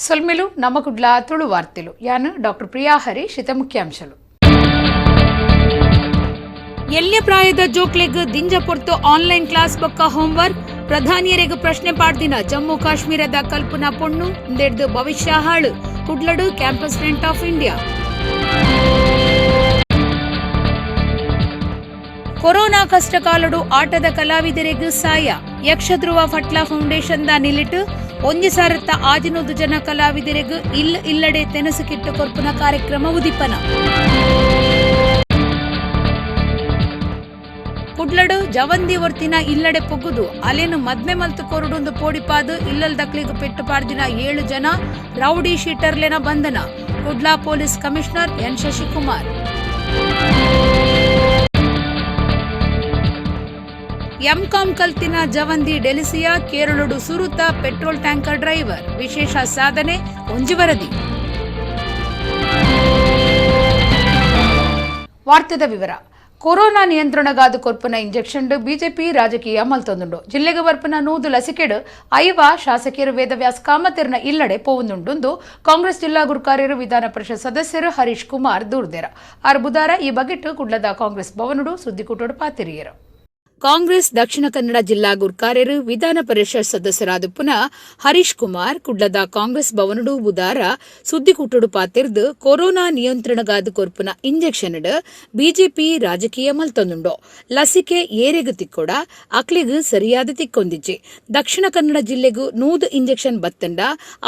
ಸೊಲ್ಮೆಲು ನಮಕುಡ್ಲ ತುಳು ವಾರ್ತೆಲು. ಯಾನ್ ಡಾಕ್ಟರ್ ಪ್ರಿಯಾ ಹರೀಶ್. ಇತ ಮುಖ್ಯಾಂಶಲು. ಎಲ್ಯ ಪ್ರಾಯದ ಜೋಕ್ಲೆಗ್ ದಿಂಜ ಪೊರ್ತು ಆನ್ಲೈನ್ ಕ್ಲಾಸ್ ಬೊಕ್ಕ ಹೋಂವರ್ಕ್. ಪ್ರಧಾನಿಯರೆಗ್ ಪ್ರಶ್ನೆ ಪಾಡ್ದಿನ ಜಮ್ಮು ಕಾಶ್ಮೀರದ ಕಲ್ಪುನ ಪೊಣ್ಣು. ಉಂದೆಡ್ದ್ ಭವಿಷ್ಯ ಹಾಳು. ಕುಡ್ಲಡು campus front of India. Corona ಕಷ್ಟ ಕಾಲಡು ಆಟದ ಕಲಾವಿದರಿಗ್ ಸಾಯ. ಯಕ್ಷಧ್ರುವ ಫಟ್ಲ ಫೌಂಡೇಶನ್ the ನಿಲಿಟ್ 1600 ಜನ ಕಲಾವಿದರಿಗ್ ಇಲ್ ಇಲ್ಲಡೆ ತೆನಸು ಕಿಟ್ಟು ಕೊರ್ಪುನ ಕಾರ್ಯಕ್ರಮ ಉದಿಪನ. ಕುಡ್ಲಡು ಜವಂದಿ ಒರ್ತಿನ ಇಲ್ಲಡೆ ಪೊಗ್ಗುದು ಅಲೆನು ಮದ್ಮೆ ಮಲ್ತು ಕೊರಡುಂದು ಪೋಡಿಪಾದು ಇಲ್ಲಲ್ ದಕ್ಲಿಗ್ ಪೆಟ್ಟು ಪಾಡ್ದಿನ 7 ಜನ ರೌಡಿ ಶೀಟರ್ಲೆನ ಬಂಧನ. ಕುಡ್ಲಾ ಪೊಲೀಸ್ ಕಮಿಷನರ್ ಎನ್ ಶಶಿಕುಮಾರ್. ಎಂಕಾಂ ಕಲ್ತಿನ ಜವಂದಿ ಡೆಲಿಸಿಯಾ ಕೇರಳಡು ಸುರುತ ಪೆಟ್ರೋಲ್ ಟ್ಯಾಂಕರ್ ಡ್ರೈವರ್. ವಿಶೇಷ ಸಾಧನೆ. ಒಂಜಿ ವರದಿ. ವಾರ್ತೆದ ವಿವರ. ಕೊರೋನಾ ನಿಯಂತ್ರಣಗಾದ ಕೊರ್ಪುನ ಇಂಜೆಕ್ಷನ್ ಬಿಜೆಪಿ ರಾಜಕೀಯ ಮಲ್ತೊಂದುಂಡು. ಜಿಲ್ಲೆಗೆ ಬರ್ಪುನ 100 ಲಸಿಕೆಡು 50 ಶಾಸಕಿಯರು ವೇದವ್ಯಾಸ್ ಕಾಮತೆರ್ನ ಇಲ್ಲಡೆ ಪೋವೊಂದುಂಡು. ಕಾಂಗ್ರೆಸ್ ಜಿಲ್ಲಾ ಗುರ್ಕಾರ್ಯರು, ವಿಧಾನ ಪರಿಷತ್ ಸದಸ್ಯರು ಹರೀಶ್ ಕುಮಾರ್ ದೂರ್ದೆರ. ಆರ್ ಬುಧಾರ ಈ ಬಗೆಟ್ ಕುಡ್ಲದ ಕಾಂಗ್ರೆಸ್ ಭವನಡು ಸುದ್ದಿಕೂಟಡು ಪಾತೆರಿಯರು. ಕಾಂಗ್ರೆಸ್ ದಕ್ಷಿಣ ಕನ್ನಡ ಜಿಲ್ಲಾ ಗುರ್ಕಾರ್ಯರು, ವಿಧಾನ ಪರಿಷತ್ ಸದಸ್ಯರಾದ ಪುನಃ ಹರೀಶ್ ಕುಮಾರ್ ಕುಡ್ಲದ ಕಾಂಗ್ರೆಸ್ ಭವನಡು ಬುಧಾರ ಸುದ್ದಿಕೂಟಡು ಪಾತೆರ್ದು, ಕೊರೋನಾ ನಿಯಂತ್ರಣಗಾದ ಕೊರ್ಪುನ ಇಂಜೆಕ್ಷನ್ ಬಿಜೆಪಿ ರಾಜಕೀಯ ಮಲ್ತೊಂದುಂಡು. ಲಸಿಕೆ ಏರೆಗ್ ತಿಕ್ಕೊಡ ಅಕ್ಲೆಗ್ ಸರಿಯಾದ ತಿಕ್ಕೊಂದಿಜ್ಜಿ. ದಕ್ಷಿಣ ಕನ್ನಡ ಜಿಲ್ಲೆಗೂ 100 ಇಂಜೆಕ್ಷನ್ ಬತ್ತಂಡ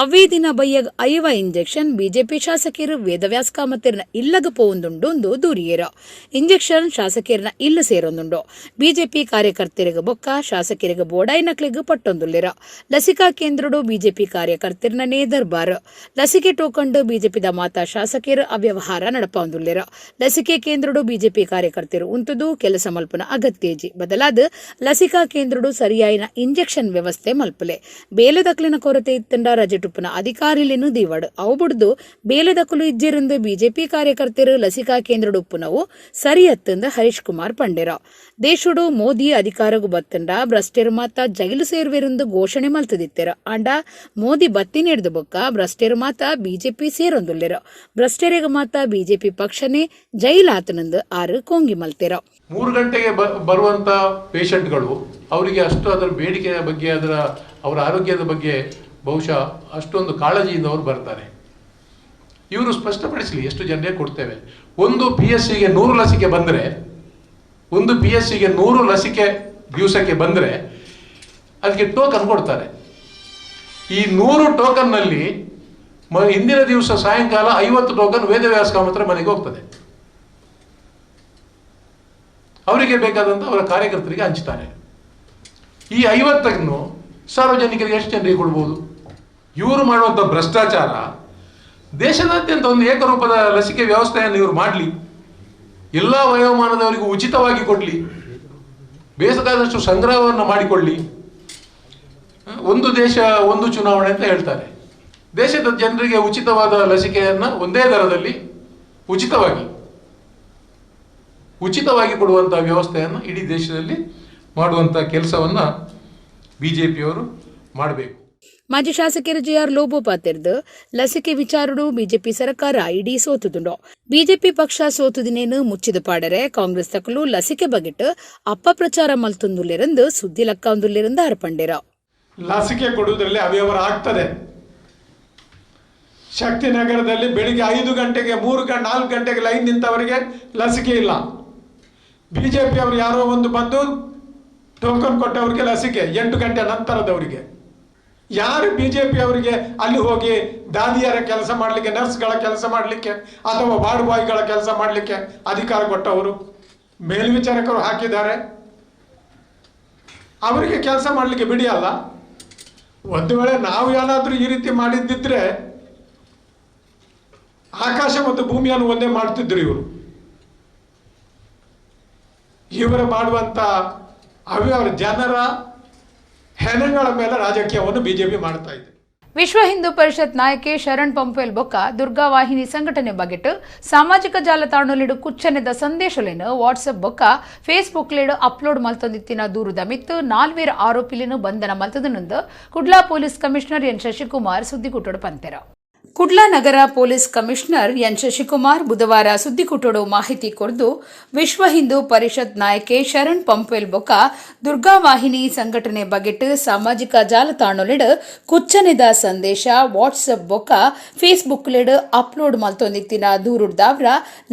ಅವೇ ದಿನ ಬಯ್ಯಗ್ 50 ಇಂಜೆಕ್ಷನ್ ಬಿಜೆಪಿ ಶಾಸಕರು ವೇದವ್ಯಾಸ್ ಕಾಮತೆರ್ನ ಇಲ್ಲಗ ಪೋವೊಂದುಂಡು ದೂರಿಯೇರು. ಇಂಜೆಕ್ಷನ್ ಶಾಸಕಿಯರ್ನ ಇಲ್ಲ ಸೇರೊಂದುಂಡು. ಬಿಜೆಪಿ ಕಾರ್ಯಕರ್ತರಿಗೆ ಬೊಕ್ಕ ಶಾಸಕರಿಗೆ ಬೋಡಾಯಿನಕ್ಲೆಗ್ ಪಟ್ಟೊಂದುಲ್ಲೆರ್. ಲಸಿಕಾ ಕೇಂದ್ರಡು ಬಿಜೆಪಿ ಕಾರ್ಯಕರ್ತರನ್ನೇ ದರ್ಬಾರ್. ಲಸಿಕೆ ಟೋಕಂಡ್ ಬಿಜೆಪಿದ ಮಾತಾ ಶಾಸಕರು ಅವ್ಯವಹಾರ ನಡಪಾವೊಂದುಲ್ಲೆರ್. ಲಸಿಕೆ ಕೇಂದ್ರಡು ಬಿಜೆಪಿ ಕಾರ್ಯಕರ್ತರು ಉಂತುದು ಕೆಲಸ ಮಲ್ಪುನ ಅಗತ್ಯಜಿ. ಬದಲಾದ ಲಸಿಕಾ ಕೇಂದ್ರಡು ಸರಿಯಾಯಿನ ಇಂಜೆಕ್ಷನ್ ವ್ಯವಸ್ಥೆ ಮಲ್ಪಲೆ. ಬೇಲೆದಕ್ಲಿನ ಕೊರತೆ ಇತ್ತಂಡ ರಜೆಟುಪ್ಪುನ ಅಧಿಕಾರಿಲೇನು ದೀವಡ್. ಅವು ಬುಡ್ದು ಬೇಲೆದಕುಲು ಇಜ್ಜೆರೆಂದು ಬಿಜೆಪಿ ಕಾರ್ಯಕರ್ತರು ಲಸಿಕಾ ಕೇಂದ್ರಡು ಉಪ್ಪುನವು ಸರಿಯತ್ತಂದು ಹರೀಶ್ ಕುಮಾರ್ ಪಂಡೆರ. ದೇಶಡು ಮೋದಿ ಅಧಿಕಾರಗು ಬತ್ತಂಡ ಭ್ರಷ್ಟರು ಮಾತ ಜೈಲು ಸೇರುವೆರೆಂದು ಘೋಷಣೆ ಮಲ್ತದಿತ್ತೆರ್. ಆಂಡ ಮೋದಿ ಬತ್ತಿ ಹಿಡ್ದು ಬೊಕ್ಕ ಭ್ರಷ್ಟರು ಮಾತ ಬಿಜೆಪಿ ಸೇರೊಂದುಲ್ಲೆರ್. ಭ್ರಷ್ಟರಿಗೆ ಮಾತ ಬಿಜೆಪಿ ಪಕ್ಷನೇ ಜೈಲಾತನಂದು ಆರು ಕೋಂಗಿ ಮಲ್ತೆರ. 3 ಗಂಟೆಗೆ ಬರುವಂತ ಪೇಷಂಟ್ಗಳು, ಅವರಿಗೆ ಅಷ್ಟು ಅದರ ಬೇಡಿಕೆಯ ಬಗ್ಗೆ, ಅದರ ಅವರ ಆರೋಗ್ಯದ ಬಗ್ಗೆ ಬಹುಶಃ ಅಷ್ಟೊಂದು ಕಾಳಜಿಯಿಂದ ಅವರು ಬರ್ತಾರೆ. ಇವರು ಸ್ಪಷ್ಟಪಡಿಸಲಿ, ಎಷ್ಟು ಜನರಿಗೆ ಕೊಡ್ತೇವೆ. ಒಂದು ಪಿ ಎಚ್ ಸಿಗೆ 100 ಲಸಿಕೆ ಬಂದರೆ, ಒಂದು ಪಿ ಎಚ್ ಸಿಗೆ 100 ಲಸಿಕೆ ದಿವಸಕ್ಕೆ ಬಂದರೆ ಅದಕ್ಕೆ ಟೋಕನ್ ಕೊಡ್ತಾರೆ. ಈ 100 ಟೋಕನ್ನಲ್ಲಿ ಹಿಂದಿನ ದಿವಸ ಸಾಯಂಕಾಲ 50 ಟೋಕನ್ ವೇದವ್ಯಾಸ ಕಾಮತ್ರ ಮನೆಗೆ ಹೋಗ್ತದೆ. ಅವರಿಗೆ ಬೇಕಾದಂಥ ಅವರ ಕಾರ್ಯಕರ್ತರಿಗೆ ಹಂಚ್ತಾರೆ. ಈ 50ನ್ನು ಸಾರ್ವಜನಿಕರಿಗೆ ಎಷ್ಟು ಜನರಿಗೆ ಕೊಡ್ಬೋದು? ಇವರು ಮಾಡುವಂಥ ಭ್ರಷ್ಟಾಚಾರ ದೇಶದಾದ್ಯಂತ ಒಂದು ಏಕರೂಪದ ಲಸಿಕೆ ವ್ಯವಸ್ಥೆಯನ್ನು ಇವರು ಮಾಡಲಿ, ಎಲ್ಲ ವಯೋಮಾನದವರಿಗೂ ಉಚಿತವಾಗಿ ಕೊಡಲಿ, ಬೇಕಾದಷ್ಟು ಸಂಗ್ರಹವನ್ನು ಮಾಡಿಕೊಳ್ಳಿ. ಒಂದು ದೇಶ ಒಂದು ಚುನಾವಣೆ ಅಂತ ಹೇಳ್ತಾರೆ. ದೇಶದ ಜನರಿಗೆ ಉಚಿತವಾದ ಲಸಿಕೆಯನ್ನು ಒಂದೇ ದರದಲ್ಲಿ ಉಚಿತವಾಗಿ ಉಚಿತವಾಗಿ ಕೊಡುವಂಥ ವ್ಯವಸ್ಥೆಯನ್ನು ಇಡೀ ದೇಶದಲ್ಲಿ ಮಾಡುವಂಥ ಕೆಲಸವನ್ನು ಬಿಜೆಪಿಯವರು ಮಾಡಬೇಕು. ಮಾಜಿ ಶಾಸಕರು ಜೆಆರ್ ಲೋಬೋ ಪಾತೆರ್ದು, ಲಸಿಕೆ ವಿಚಾರಡು ಬಿಜೆಪಿ ಸರ್ಕಾರ ಇಡೀ ಸೋತುದುಂಡು. ಬಿಜೆಪಿ ಪಕ್ಷ ಸೋತುದಿನೇನು ಮುಚ್ಚಿದ ಪಾಡರೆ ಕಾಂಗ್ರೆಸ್ ತಕಲು ಲಸಿಕೆ ಬಗೆಟ್ ಅಪಪ್ರಚಾರ ಮಲ್ತೊಂದುಲ್ಲೆರೆಂದು ಸುದ್ದಿ ಲಕ್ಕಾಂದುಲ್ಲೆರೆಂದು ಅರ್ಪಂಡೆರ. ಲಸಿಕೆ ಕೊಡುವುದರಲ್ಲಿ ಅವ್ಯವಹಾರ ಆಗ್ತದೆ. ಶಕ್ತಿನಗರದಲ್ಲಿ ಬೆಳಿಗ್ಗೆ 5 ಗಂಟೆಗೆ, 3 ಗಂಟೆ, 4 ಗಂಟೆಗೆ ಲೈನ್ ನಿಂತವರಿಗೆ ಲಸಿಕೆ ಇಲ್ಲ. ಬಿಜೆಪಿ ಅವರು ಯಾರೋ ಒಂದು ಬಂದು ಟೋಕನ್ ಕೊಟ್ಟವರಿಗೆ ಲಸಿಕೆ 8 ಗಂಟೆ ನಂತರದವರಿಗೆ. ಯಾರು ಬಿಜೆಪಿ ಅವರಿಗೆ ಅಲ್ಲಿ ಹೋಗಿ ದಾದಿಯರ ಕೆಲಸ ಮಾಡಲಿಕ್ಕೆ, ನರ್ಸ್ಗಳ ಕೆಲಸ ಮಾಡಲಿಕ್ಕೆ ಅಥವಾ ವಾರ್ಡ್ ಬಾಯ್ಗಳ ಕೆಲಸ ಮಾಡಲಿಕ್ಕೆ ಅಧಿಕಾರ ಕೊಟ್ಟವರು? ಮೇಲ್ವಿಚಾರಕರು ಹಾಕಿದ್ದಾರೆ, ಅವರಿಗೆ ಕೆಲಸ ಮಾಡಲಿಕ್ಕೆ ಬಿಡಿ ಅಲ್ಲ. ಒಂದು ವೇಳೆ ನಾವು ಏನಾದರೂ ಈ ರೀತಿ ಮಾಡಿದ್ದಿದ್ರೆ ಆಕಾಶ ಮತ್ತು ಭೂಮಿಯನ್ನು ಒಂದೇ ಮಾಡ್ತಿದ್ರು ಇವರು. ಇವರು ಮಾಡುವಂತ ಅವ್ಯವಹಾರ, ಜನರ ಹೆಣಗಳ ಮೇಲೆ ರಾಜಕೀಯವನ್ನು ಬಿಜೆಪಿ ಮಾಡ್ತಾ ಇದೆ. ವಿಶ್ವ ಹಿಂದೂ ಪರಿಷತ್ ನಾಯಕೆ ಶರಣ್ ಪಂಪೆಲ್ ಬೊಕ್ಕ ದುರ್ಗಾ ವಾಹಿನಿ ಸಂಘಟನೆ ಬಗೆಟ್ ಸಾಮಾಜಿಕ ಜಾಲತಾಣಲಿಡು ಕುಚ್ಚನೆದ ಸಂದೇಶಲೆನ್ ವಾಟ್ಸ್ಆಪ್ ಬೊಕ್ಕ ಫೇಸ್ಬುಕ್ ಲೇಡು ಅಪ್ಲೋಡ್ ಮಲ್ತೊಂದಿತ್ತಿನ ದೂರುದ ಮಿತ್ತು ನಾಲ್ವೇರು ಆರೋಪಿಲೆನ್ ಬಂಧನ ಮಲ್ತದನಂದು Kudla police commissioner N Shashikumar ಸುದ್ದಿಕೂಟಡು ಪಂತೆರ. Kudla ನಗರ police commissioner N Shashikumar ಬುಧವಾರ ಸುದ್ದಿಕೂಟಡು ಮಾಹಿತಿ ಕೊರ್ದು, ವಿಶ್ವ ಹಿಂದೂ ಪರಿಷತ್ ನಾಯಕೆ ಶರಣ್ ಪಂಪೆಲ್ ಬೊಕ್ಕ ದುರ್ಗಾ ವಾಹಿನಿ ಸಂಘಟನೆ ಬಗೆಟ್ ಸಾಮಾಜಿಕ ಜಾಲತಾಣಲೆಡ್ ಕುಚ್ಚನೆದ ಸಂದೇಶ ವಾಟ್ಸ್ಆಪ್ ಬೊಕ್ಕ ಫೇಸ್ಬುಕ್ ಲೆಡ್ ಅಪ್ಲೋಡ್ ಮಲ್ತೊಂದಿತ್ತಿನ ದೂರುಡ್ದಾವ್ರ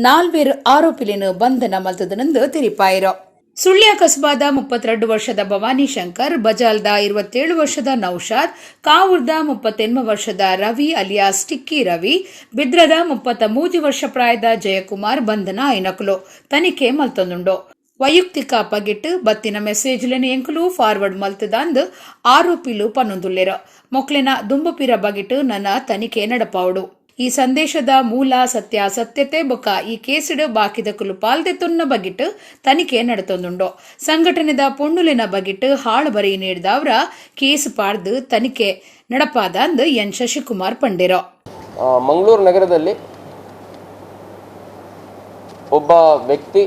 ನಾಲ್ವೇರು ಆರೋಪಿಲೆನ್ ಬಂಧನ ಮಲ್ತದನೆಂದು ತೆರಿಪಾಯೆರು. ಸುಳ್ಯ ಕಸ್ಬಾದ 32 ವರ್ಷದ ಭವಾನಿ ಶಂಕರ್, ಬಜಾಲ್ದ 27 ವರ್ಷದ ನೌಶಾದ್, ಕಾವೂರ್ದ 38 ವರ್ಷದ ರವಿ ಅಲಿಯಾಸ್ ಟಿಕ್ಕಿ ರವಿ, ಬಿದ್ರದ 33 ವರ್ಷ ಪ್ರಾಯದ ಜಯಕುಮಾರ್ ಬಂಧನ ಆಯಿನಕುಲು. ತನಿಖೆ ಮಲ್ತೊಂದುಂಡು. ವೈಯಕ್ತಿಕ ಬಗೆಟ್ ಬತ್ತಿನ ಮೆಸೇಜ್ಲೆನ್ ಎಂಕುಲು ಫಾರ್ವರ್ಡ್ ಮಲ್ತದಾಂದ್ ಆರೋಪಿಲು ಪನ್ನೊಂದುಲ್ಲೆರ್. ಮೊಕ್ಲೆನ ದುಂಬುಪಿರ ಬಗೆಟ್ ನನ ತನಿಖೆ ನಡಪಾವೊಡು. ಈ ಸಂದೇಶದ ಮೂಲ ಸತ್ಯಾಸತ್ಯತೆ ಬೊಕ್ಕ ಈ ಕೇಸಿಡ್ ಬಾಕಿದಕುಲು ಪಾಲ್ದೆತೊನ್ನ ಬಗೆಟ್ ತನಿಖೆ ನಡತೊಂದುಂಡು. ಸಂಘಟನೆದ ಪೊಣ್ಣುಲೆನ ಬಗೆಟ್ ಹಾಳು ಬರಿ ನೀಡಿದವರ ಕೇಸ್ ಪಾಡ್ದು ತನಿಖೆ ನಡಪಾದಂದ್ ಎನ್ ಶಶಿಕುಮಾರ್ ಪಂಡೆರು. ಮಂಗಳೂರು ನಗರದಲ್ಲಿ ಒಬ್ಬ ವ್ಯಕ್ತಿ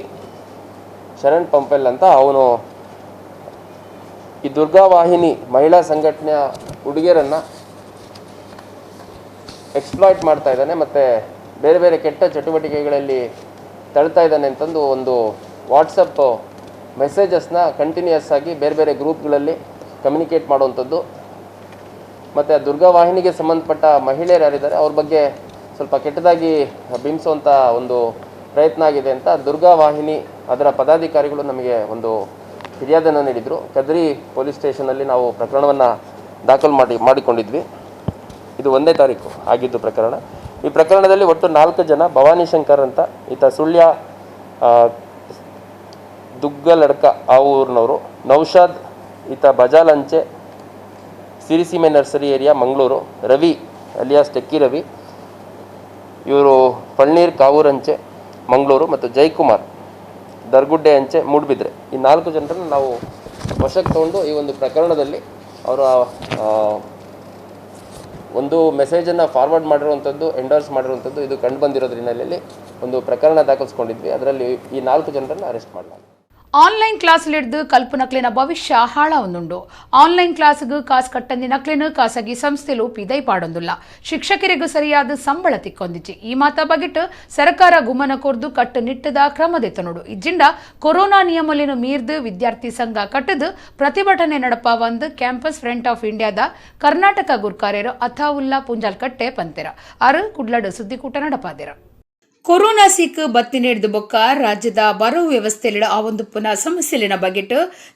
ಶರಣ್ ಪಂಪೆಲ್ ಅಂತ, ಅವನು ಈ ದುರ್ಗಾ ವಾಹಿನಿ ಮಹಿಳಾ ಸಂಘಟನೆಯ ಹುಡುಗಿಯರನ್ನು ಎಕ್ಸ್ಪ್ಲಾಯ್ಟ್ ಮಾಡ್ತಾ ಇದ್ದಾನೆ ಮತ್ತು ಬೇರೆ ಬೇರೆ ಕೆಟ್ಟ ಚಟುವಟಿಕೆಗಳಲ್ಲಿ ತಳ್ತಾ ಇದ್ದಾನೆ ಅಂತಂದು ಒಂದು ವಾಟ್ಸಪ್ ಮೆಸೇಜಸ್ನ ಕಂಟಿನ್ಯೂಯಸ್ ಆಗಿ ಬೇರೆ ಬೇರೆ ಗ್ರೂಪ್ಗಳಲ್ಲಿ ಕಮ್ಯುನಿಕೇಟ್ ಮಾಡುವಂಥದ್ದು ಮತ್ತು ಆ ದುರ್ಗಾ ವಾಹಿನಿಗೆ ಸಂಬಂಧಪಟ್ಟ ಮಹಿಳೆಯರು ಯಾರಿದ್ದಾರೆ ಅವ್ರ ಬಗ್ಗೆ ಸ್ವಲ್ಪ ಕೆಟ್ಟದಾಗಿ ಬಿಂಬಿಸುವಂಥ ಒಂದು ಪ್ರಯತ್ನ ಆಗಿದೆ ಅಂತ ದುರ್ಗಾ ವಾಹಿನಿ ಅದರ ಪದಾಧಿಕಾರಿಗಳು ನಮಗೆ ಒಂದು ಫಿರ್ಯಾದನ್ನು ನೀಡಿದರು. ಕದ್ರಿ ಪೊಲೀಸ್ ಸ್ಟೇಷನಲ್ಲಿ ನಾವು ಪ್ರಕರಣವನ್ನು ದಾಖಲು ಮಾಡಿಕೊಂಡಿದ್ವಿ. ಇದು 1ನೇ ತಾರೀಕು ಆಗಿದ್ದು ಪ್ರಕರಣ. ಈ ಪ್ರಕರಣದಲ್ಲಿ ಒಟ್ಟು 4 ಜನ, ಭವಾನಿ ಶಂಕರ್ ಅಂತ ಈತ ಸುಳ್ಯ ದುಗ್ಗಲಡ್ಕ ಆ ಊರಿನವರು, ನೌಶಾದ್ ಈತ ಬಜಾಲ್ ಅಂಚೆ ಸಿರಿಸೀಮೆ nursery area Mangaluru, Ravi alias Tekki Ravi ಇವರು ಪಳ್ನೀರ್ ಕಾವೂರಂಚೆ ಮಂಗಳೂರು ಮತ್ತು ಜಯಕುಮಾರ್ ದರ್ಗುಡ್ಡೆ ಅಂಚೆ ಮೂಡ್ಬಿದ್ರೆ. ಈ 4 ಜನರನ್ನು ನಾವು ವಶಕ್ಕೆ ತಗೊಂಡು ಈ ಒಂದು ಪ್ರಕರಣದಲ್ಲಿ ಅವರ ಒಂದು ಮೆಸೇಜನ್ನು ಫಾರ್ವರ್ಡ್ ಮಾಡಿರುವಂಥದ್ದು, ಎಂಡೋರ್ಸ್ ಮಾಡಿರುವಂಥದ್ದು ಇದು ಕಂಡು ಬಂದಿರೋದ್ರ ಹಿನ್ನೆಲೆಯಲ್ಲಿ ಒಂದು ಪ್ರಕರಣ ದಾಖಲಿಸ್ಕೊಂಡಿದ್ವಿ. ಅದರಲ್ಲಿ ಈ 4 ಜನರನ್ನು ಅರೆಸ್ಟ್ ಮಾಡಲಾಗಿದೆ. ಆನ್ಲೈನ್ ಕ್ಲಾಸ್ ಹಿಡಿದು ಕಲ್ಪನಕ್ಲಿನ ಭವಿಷ್ಯ ಹಾಳಾವೊಂದುಂಡು. ಆನ್ಲೈನ್ ಕ್ಲಾಸ್ಗ್ ಕಾಸು ಕಟ್ಟಂದಿ ನಕ್ಲಿನ ಖಾಸಗಿ ಸಂಸ್ಥೆಲು ಪಿದೈ ಪಾಡೊಂದುಲ್ಲ. ಶಿಕ್ಷಕರಿಗೂ ಸರಿಯಾದ ಸಂಬಳ ತಿಕ್ಕೊಂದಿಚ್ಚಿ. ಈ ಮಾತ ಬಗೆಟ್ ಸರ್ಕಾರ ಗುಮನ ಕೊರ್ದು ಕಟ್ಟುನಿಟ್ಟದ ಕ್ರಮದೆತ್ತನೋಡು. ಇಜ್ಜಿಂಡ ಕೊರೋನಾ ನಿಯಮಲೇನು ಮೀರ್ದು ವಿದ್ಯಾರ್ಥಿ ಸಂಘ ಕಟ್ಟದು ಪ್ರತಿಭಟನೆ ನಡಪಾವಂದು campus front of ಇಂಡಿಯಾದ ಕರ್ನಾಟಕ ಗುರ್ಕಾರ್ಯರು ಅಥಾವುಲ್ಲಾ ಪುಂಜಾಲ್ಕಟ್ಟೆ ಪಂತೆರ. ಆರು ಕುಡ್ಲಡು ಸುದ್ದಿಕೂಟ ನಡಪಾದಿರ. ಕೊರೋನಾ ಸೀಕ್ ಬತ್ತಿ ನೀಡಿದ ಬೊಕ್ಕ ರಾಜ್ಯದ ಬರವು ವ್ಯವಸ್ಥೆಲಿಡ ಆ ಒಂದು ಪುನಃ ಸಮಸ್ಯೆಲಿನ ಬಗೆಟ್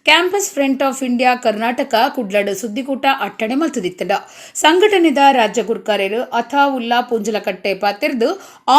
campus front of India Karnataka ಕುಡ್ಲಡ್ ಸುದ್ದಿಕೂಟ ಅಟ್ಟಣೆ ಮಲ್ತದಿತ್ತಡ. ಸಂಘಟನೆದ ರಾಜ್ಯ ಗುರ್ಕಾರ್ಯರು ಅಥಾವುಲ್ಲಾ ಪುಂಜಲಕಟ್ಟೆ ಪಾತಿರ್ದು,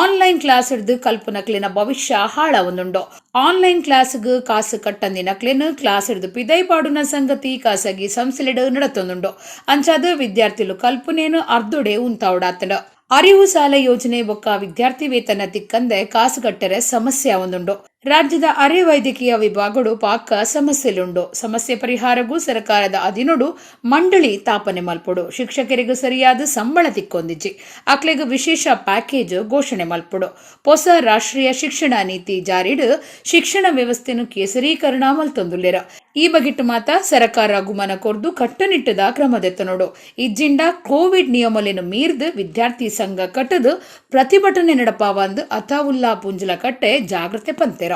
ಆನ್ಲೈನ್ ಕ್ಲಾಸ್ ಹಿಡಿದು ಕಲ್ಪನಕ್ಲಿನ ಭವಿಷ್ಯ ಹಾಳ ಒಂದುಂಡು. ಆನ್ಲೈನ್ ಕ್ಲಾಸ್ಗ್ ಕಾಸು ಕಟ್ಟಂದಿ ನಕ್ಲಿನ ಕ್ಲಾಸ್ ಹಿಡಿದು ಪಿದೈ ಪಾಡುನ ಸಂಗತಿ ಖಾಸಗಿ ಸಂಸ್ಥೆಲಿಡ ನಡತೊಂದುಂಡು. ಅಂಚಾದ ವಿದ್ಯಾರ್ಥಿಲು ಕಲ್ಪನೇನು ಅರ್ಧೊಡೆ ಉಂತಾವಡಾತಂಡ. ಅರಿವು ಸಾಲ ಯೋಜನೆ ಬೊಕ್ಕ ವಿದ್ಯಾರ್ಥಿ ವೇತನ ತಿಕ್ಕಂದೆ ಕಾಸು ಕಟ್ಟರೆ ಸಮಸ್ಯೆ ಒಂದುಂಡು. ರಾಜ್ಯದ ಅರೆ ವೈದ್ಯಕೀಯ ವಿಭಾಗಡು ಪಾಕ ಸಮಸ್ಯೆಲುಂಡು. ಸಮಸ್ಯೆ ಪರಿಹಾರಗೂ ಸರ್ಕಾರದ ಅಧೀನಡು ಮಂಡಳಿ ತಾಪನೆ ಮಲ್ಪೊಡು. ಶಿಕ್ಷಕರಿಗೂ ಸರಿಯಾದ ಸಂಬಳ ತಿಕ್ಕೊಂದಿಜ್ಜಿ. ಅಕ್ಲೆಗ್ ವಿಶೇಷ ಪ್ಯಾಕೇಜ್ ಘೋಷಣೆ ಮಲ್ಪೊಡು. ಹೊಸ ರಾಷ್ಟ್ರೀಯ ಶಿಕ್ಷಣ ನೀತಿ ಜಾರಿಡು ಶಿಕ್ಷಣ ವ್ಯವಸ್ಥೆನು ಕೇಸರೀಕರಣ ಮಲ್ತೊಂದುಲ್ಲೆರ. ಈ ಬಗೆಟ್ ಮಾತ ಸರ್ಕಾರ ಗುಮನ ಕೊರ್ದು ಕಟ್ಟುನಿಟ್ಟದ ಕ್ರಮದೆತ್ತನೋಡು. ಇಜ್ಜಿಂಡ ಕೋವಿಡ್ ನಿಯಮಲೇನು ಮೀರ್ದು ವಿದ್ಯಾರ್ಥಿ ಸಂಘ ಕಟ್ಟದು ಪ್ರತಿಭಟನೆ ನಡಪಾವಂದು ಅಥಾವುಲ್ಲಾ ಪುಂಜಲಕಟ್ಟೆ ಜಾಗೃತೆ ಪಂತೆರ.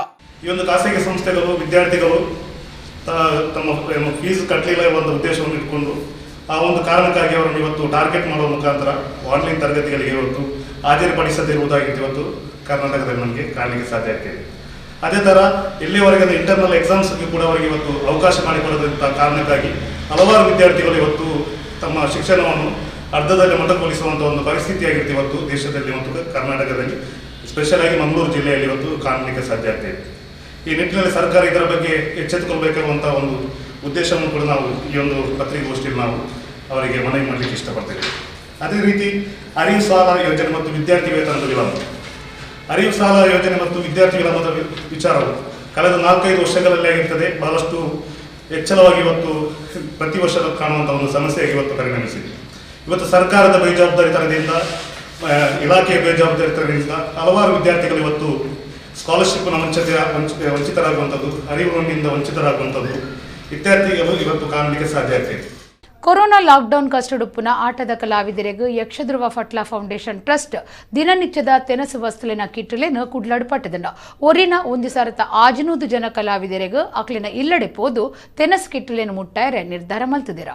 ಈ ಒಂದು ಖಾಸಗಿ ಸಂಸ್ಥೆಗಳು ವಿದ್ಯಾರ್ಥಿಗಳು ತಮ್ಮ ಏನು ಫೀಸ್ ಕಟ್ಟಲಿಲ್ಲ ಒಂದು ಉದ್ದೇಶವನ್ನು ಇಟ್ಕೊಂಡು ಆ ಒಂದು ಕಾರಣಕ್ಕಾಗಿ ಅವರನ್ನು ಇವತ್ತು ಟಾರ್ಗೆಟ್ ಮಾಡುವ ಮುಖಾಂತರ ಆನ್ಲೈನ್ ತರಗತಿಗಳಿಗೆ ಇವತ್ತು ಹಾಜರುಪಡಿಸದಿರುವುದಾಗಿತ್ತು ಇವತ್ತು ಕರ್ನಾಟಕದಲ್ಲಿ ನಮಗೆ ಕಾಣಲಿಕ್ಕೆ ಸಾಧ್ಯ ಆಗ್ತಿದೆ. ಅದೇ ಥರ ಇಲ್ಲಿಯವರೆಗೆ ಇಂಟರ್ನಲ್ ಎಕ್ಸಾಮ್ಸ್ಗೆ ಕೂಡ ಅವರಿಗೆ ಇವತ್ತು ಅವಕಾಶ ಮಾಡಿಕೊಡದಂಥ ಕಾರಣಕ್ಕಾಗಿ ಹಲವಾರು ವಿದ್ಯಾರ್ಥಿಗಳು ಇವತ್ತು ತಮ್ಮ ಶಿಕ್ಷಣವನ್ನು ಅರ್ಧದಲ್ಲಿ ಮೊಟಕುಗೊಳಿಸುವಂಥ ಒಂದು ಪರಿಸ್ಥಿತಿಯಾಗಿರುತ್ತೆ ಇವತ್ತು ದೇಶದಲ್ಲಿ ಮತ್ತು ಕರ್ನಾಟಕದಲ್ಲಿ, ಸ್ಪೆಷಲ್ ಆಗಿ ಮಂಗಳೂರು ಜಿಲ್ಲೆಯಲ್ಲಿ ಇವತ್ತು ಕಾಣಲಿಕ್ಕೆ ಸಾಧ್ಯ ಆಗ್ತಿದೆ. ಈ ನಿಟ್ಟಿನಲ್ಲಿ ಸರ್ಕಾರ ಇದರ ಬಗ್ಗೆ ಎಚ್ಚೆತ್ತುಕೊಳ್ಬೇಕಿರುವಂಥ ಒಂದು ಉದ್ದೇಶವನ್ನು ಕೂಡ ನಾವು ಈ ಒಂದು ಪತ್ರಿಕಾಗೋಷ್ಠಿಯಲ್ಲಿ ನಾವು ಅವರಿಗೆ ಮನವಿ ಮಾಡಲಿಕ್ಕೆ ಇಷ್ಟಪಡ್ತೇವೆ. ಅದೇ ರೀತಿ ಅರಿವು ಸಾಲ ಯೋಜನೆ ಮತ್ತು ವಿದ್ಯಾರ್ಥಿ ವೇತನದ ವಿಳಂಬ. ಅರಿವು ಸಾಲ ಯೋಜನೆ ಮತ್ತು ವಿದ್ಯಾರ್ಥಿ ವಿಳಂಬದ ವಿಚಾರವು ಕಳೆದ 4-5 ವರ್ಷಗಳಲ್ಲಿ ಆಗಿರ್ತದೆ. ಬಹಳಷ್ಟು ಹೆಚ್ಚಳವಾಗಿ ಇವತ್ತು ಪ್ರತಿ ವರ್ಷ ಕಾಣುವಂಥ ಒಂದು ಸಮಸ್ಯೆಯಾಗಿ ಇವತ್ತು ಪರಿಣಮಿಸಿದೆ. ಇವತ್ತು ಸರ್ಕಾರದ ಬೇಜವಾಬ್ದಾರಿತನದಿಂದ, ಇಲಾಖೆಯ ಬೇಜವಾಬ್ದಾರಿತನದಿಂದ ಹಲವಾರು ವಿದ್ಯಾರ್ಥಿಗಳು ಇವತ್ತು ಸ್ಕಾಲರ್ಶಿಪ್ನ ವಂಚಿತರಾಗುವಂಥದ್ದು, ಅರಿವಿನಿಂದ ವಂಚಿತರಾಗುವಂಥದ್ದು ಇತ್ಯಾದಿಗಳು ಇವತ್ತು ಕಾಣಲಿಕ್ಕೆ ಸಾಧ್ಯ ಆಗ್ತಿದೆ. ಕೊರೋನಾ ಲಾಕ್ಡೌನ್ ಕಷ್ಟಡುಪ್ಪುನ ಆಟದ ಕಲಾವಿದರಿಗೂ ಯಕ್ಷಧ್ರುವ ಫಟ್ಲಾ ಫೌಂಡೇಶನ್ ಟ್ರಸ್ಟ್ ದಿನನಿತ್ಯದ ತೆನಸು ವಸ್ತುಲಿನ ಕಿಟ್ಟಲೇನು ಕುಡ್ಲಾಡು ಪಟ್ಟದನ ಒರಿನ 1600 ಜನ ಕಲಾವಿದರಿಗೂ ಅಕ್ಲಿನ ಇಲ್ಲಡೆ ಪೋದು ತೆನಸು ಕಿಟ್ಟಲೇನು ಮುಟ್ಟಾಯರೆ ನಿರ್ಧಾರ ಮಲ್ತದಿರ.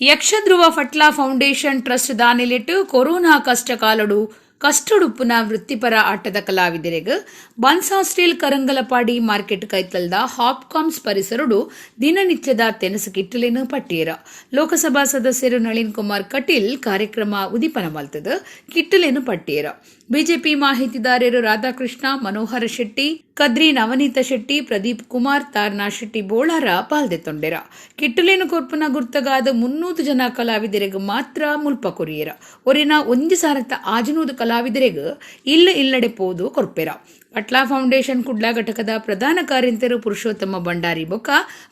Yakshadhruva Patla foundation trust ದಾನಿಲಿಟ್ಟು corona ಕಷ್ಟ ಕಾಲಡು ಕಷ್ಟಡುಪ್ಪುನ ವೃತ್ತಿಪರ ಆಟದ ಕಲಾವಿದರಿಗೂ ಬನ್ಸಾ ಸ್ಟೀಲ್ ಕರಂಗಲಪಾಡಿ ಮಾರ್ಕೆಟ್ ಕೈತಲ್ದ ಹಾಪ್ಕಾಮ್ಸ್ ಪರಿಸರಡು ದಿನನಿತ್ಯದ ತೆನಸು ಕಿಟ್ಟಲೇನು ಪಟ್ಟಿಯರ. ಲೋಕಸಭಾ ಸದಸ್ಯರು ನಳಿನ್ ಕುಮಾರ್ ಕಟೀಲ್ ಕಾರ್ಯಕ್ರಮ ಉದೀಪನ ಮಲ್ತದ ಕಿಟ್ಟಲೇನು ಪಟ್ಟಿಯರ. ಬಿಜೆಪಿ ಮಾಹಿತಿದಾರರು ರಾಧಾಕೃಷ್ಣ, ಮನೋಹರ ಶೆಟ್ಟಿ, ಕದ್ರಿ ನವನೀತ ಶೆಟ್ಟಿ, ಪ್ರದೀಪ್ ಕುಮಾರ್, ತಾರ್ನಾ ಶೆಟ್ಟಿ ಬೋಳಾರ ಪಾಲ್ದೆ ತೊಂಡೆರ. ಕಿಟ್ಟಲೇನು ಕೊರ್ಪುನ ಗುರ್ತಗಾದ 300 ಜನ ಕಲಾವಿದರಿಗೂ ಮಾತ್ರ ಮುಲ್ಪ ಕೊರಿಯರ. ಒರಿನ 1600 ಕಲಾವಿದರಿಗೂ ಇಲ್ಲ ಇಲ್ಲಡೆ ಪೋದು ಕೊರ್ಪೆರ. ಪಟ್ಲಾ ಫೌಂಡೇಶನ್ ಕುಡ್ಲ ಘಟಕದ ಪ್ರಧಾನ ಕಾರ್ಯಂತರು ಪುರುಷೋತ್ತಮ ಭಂಡಾರಿ ಬೊಕ್ಕ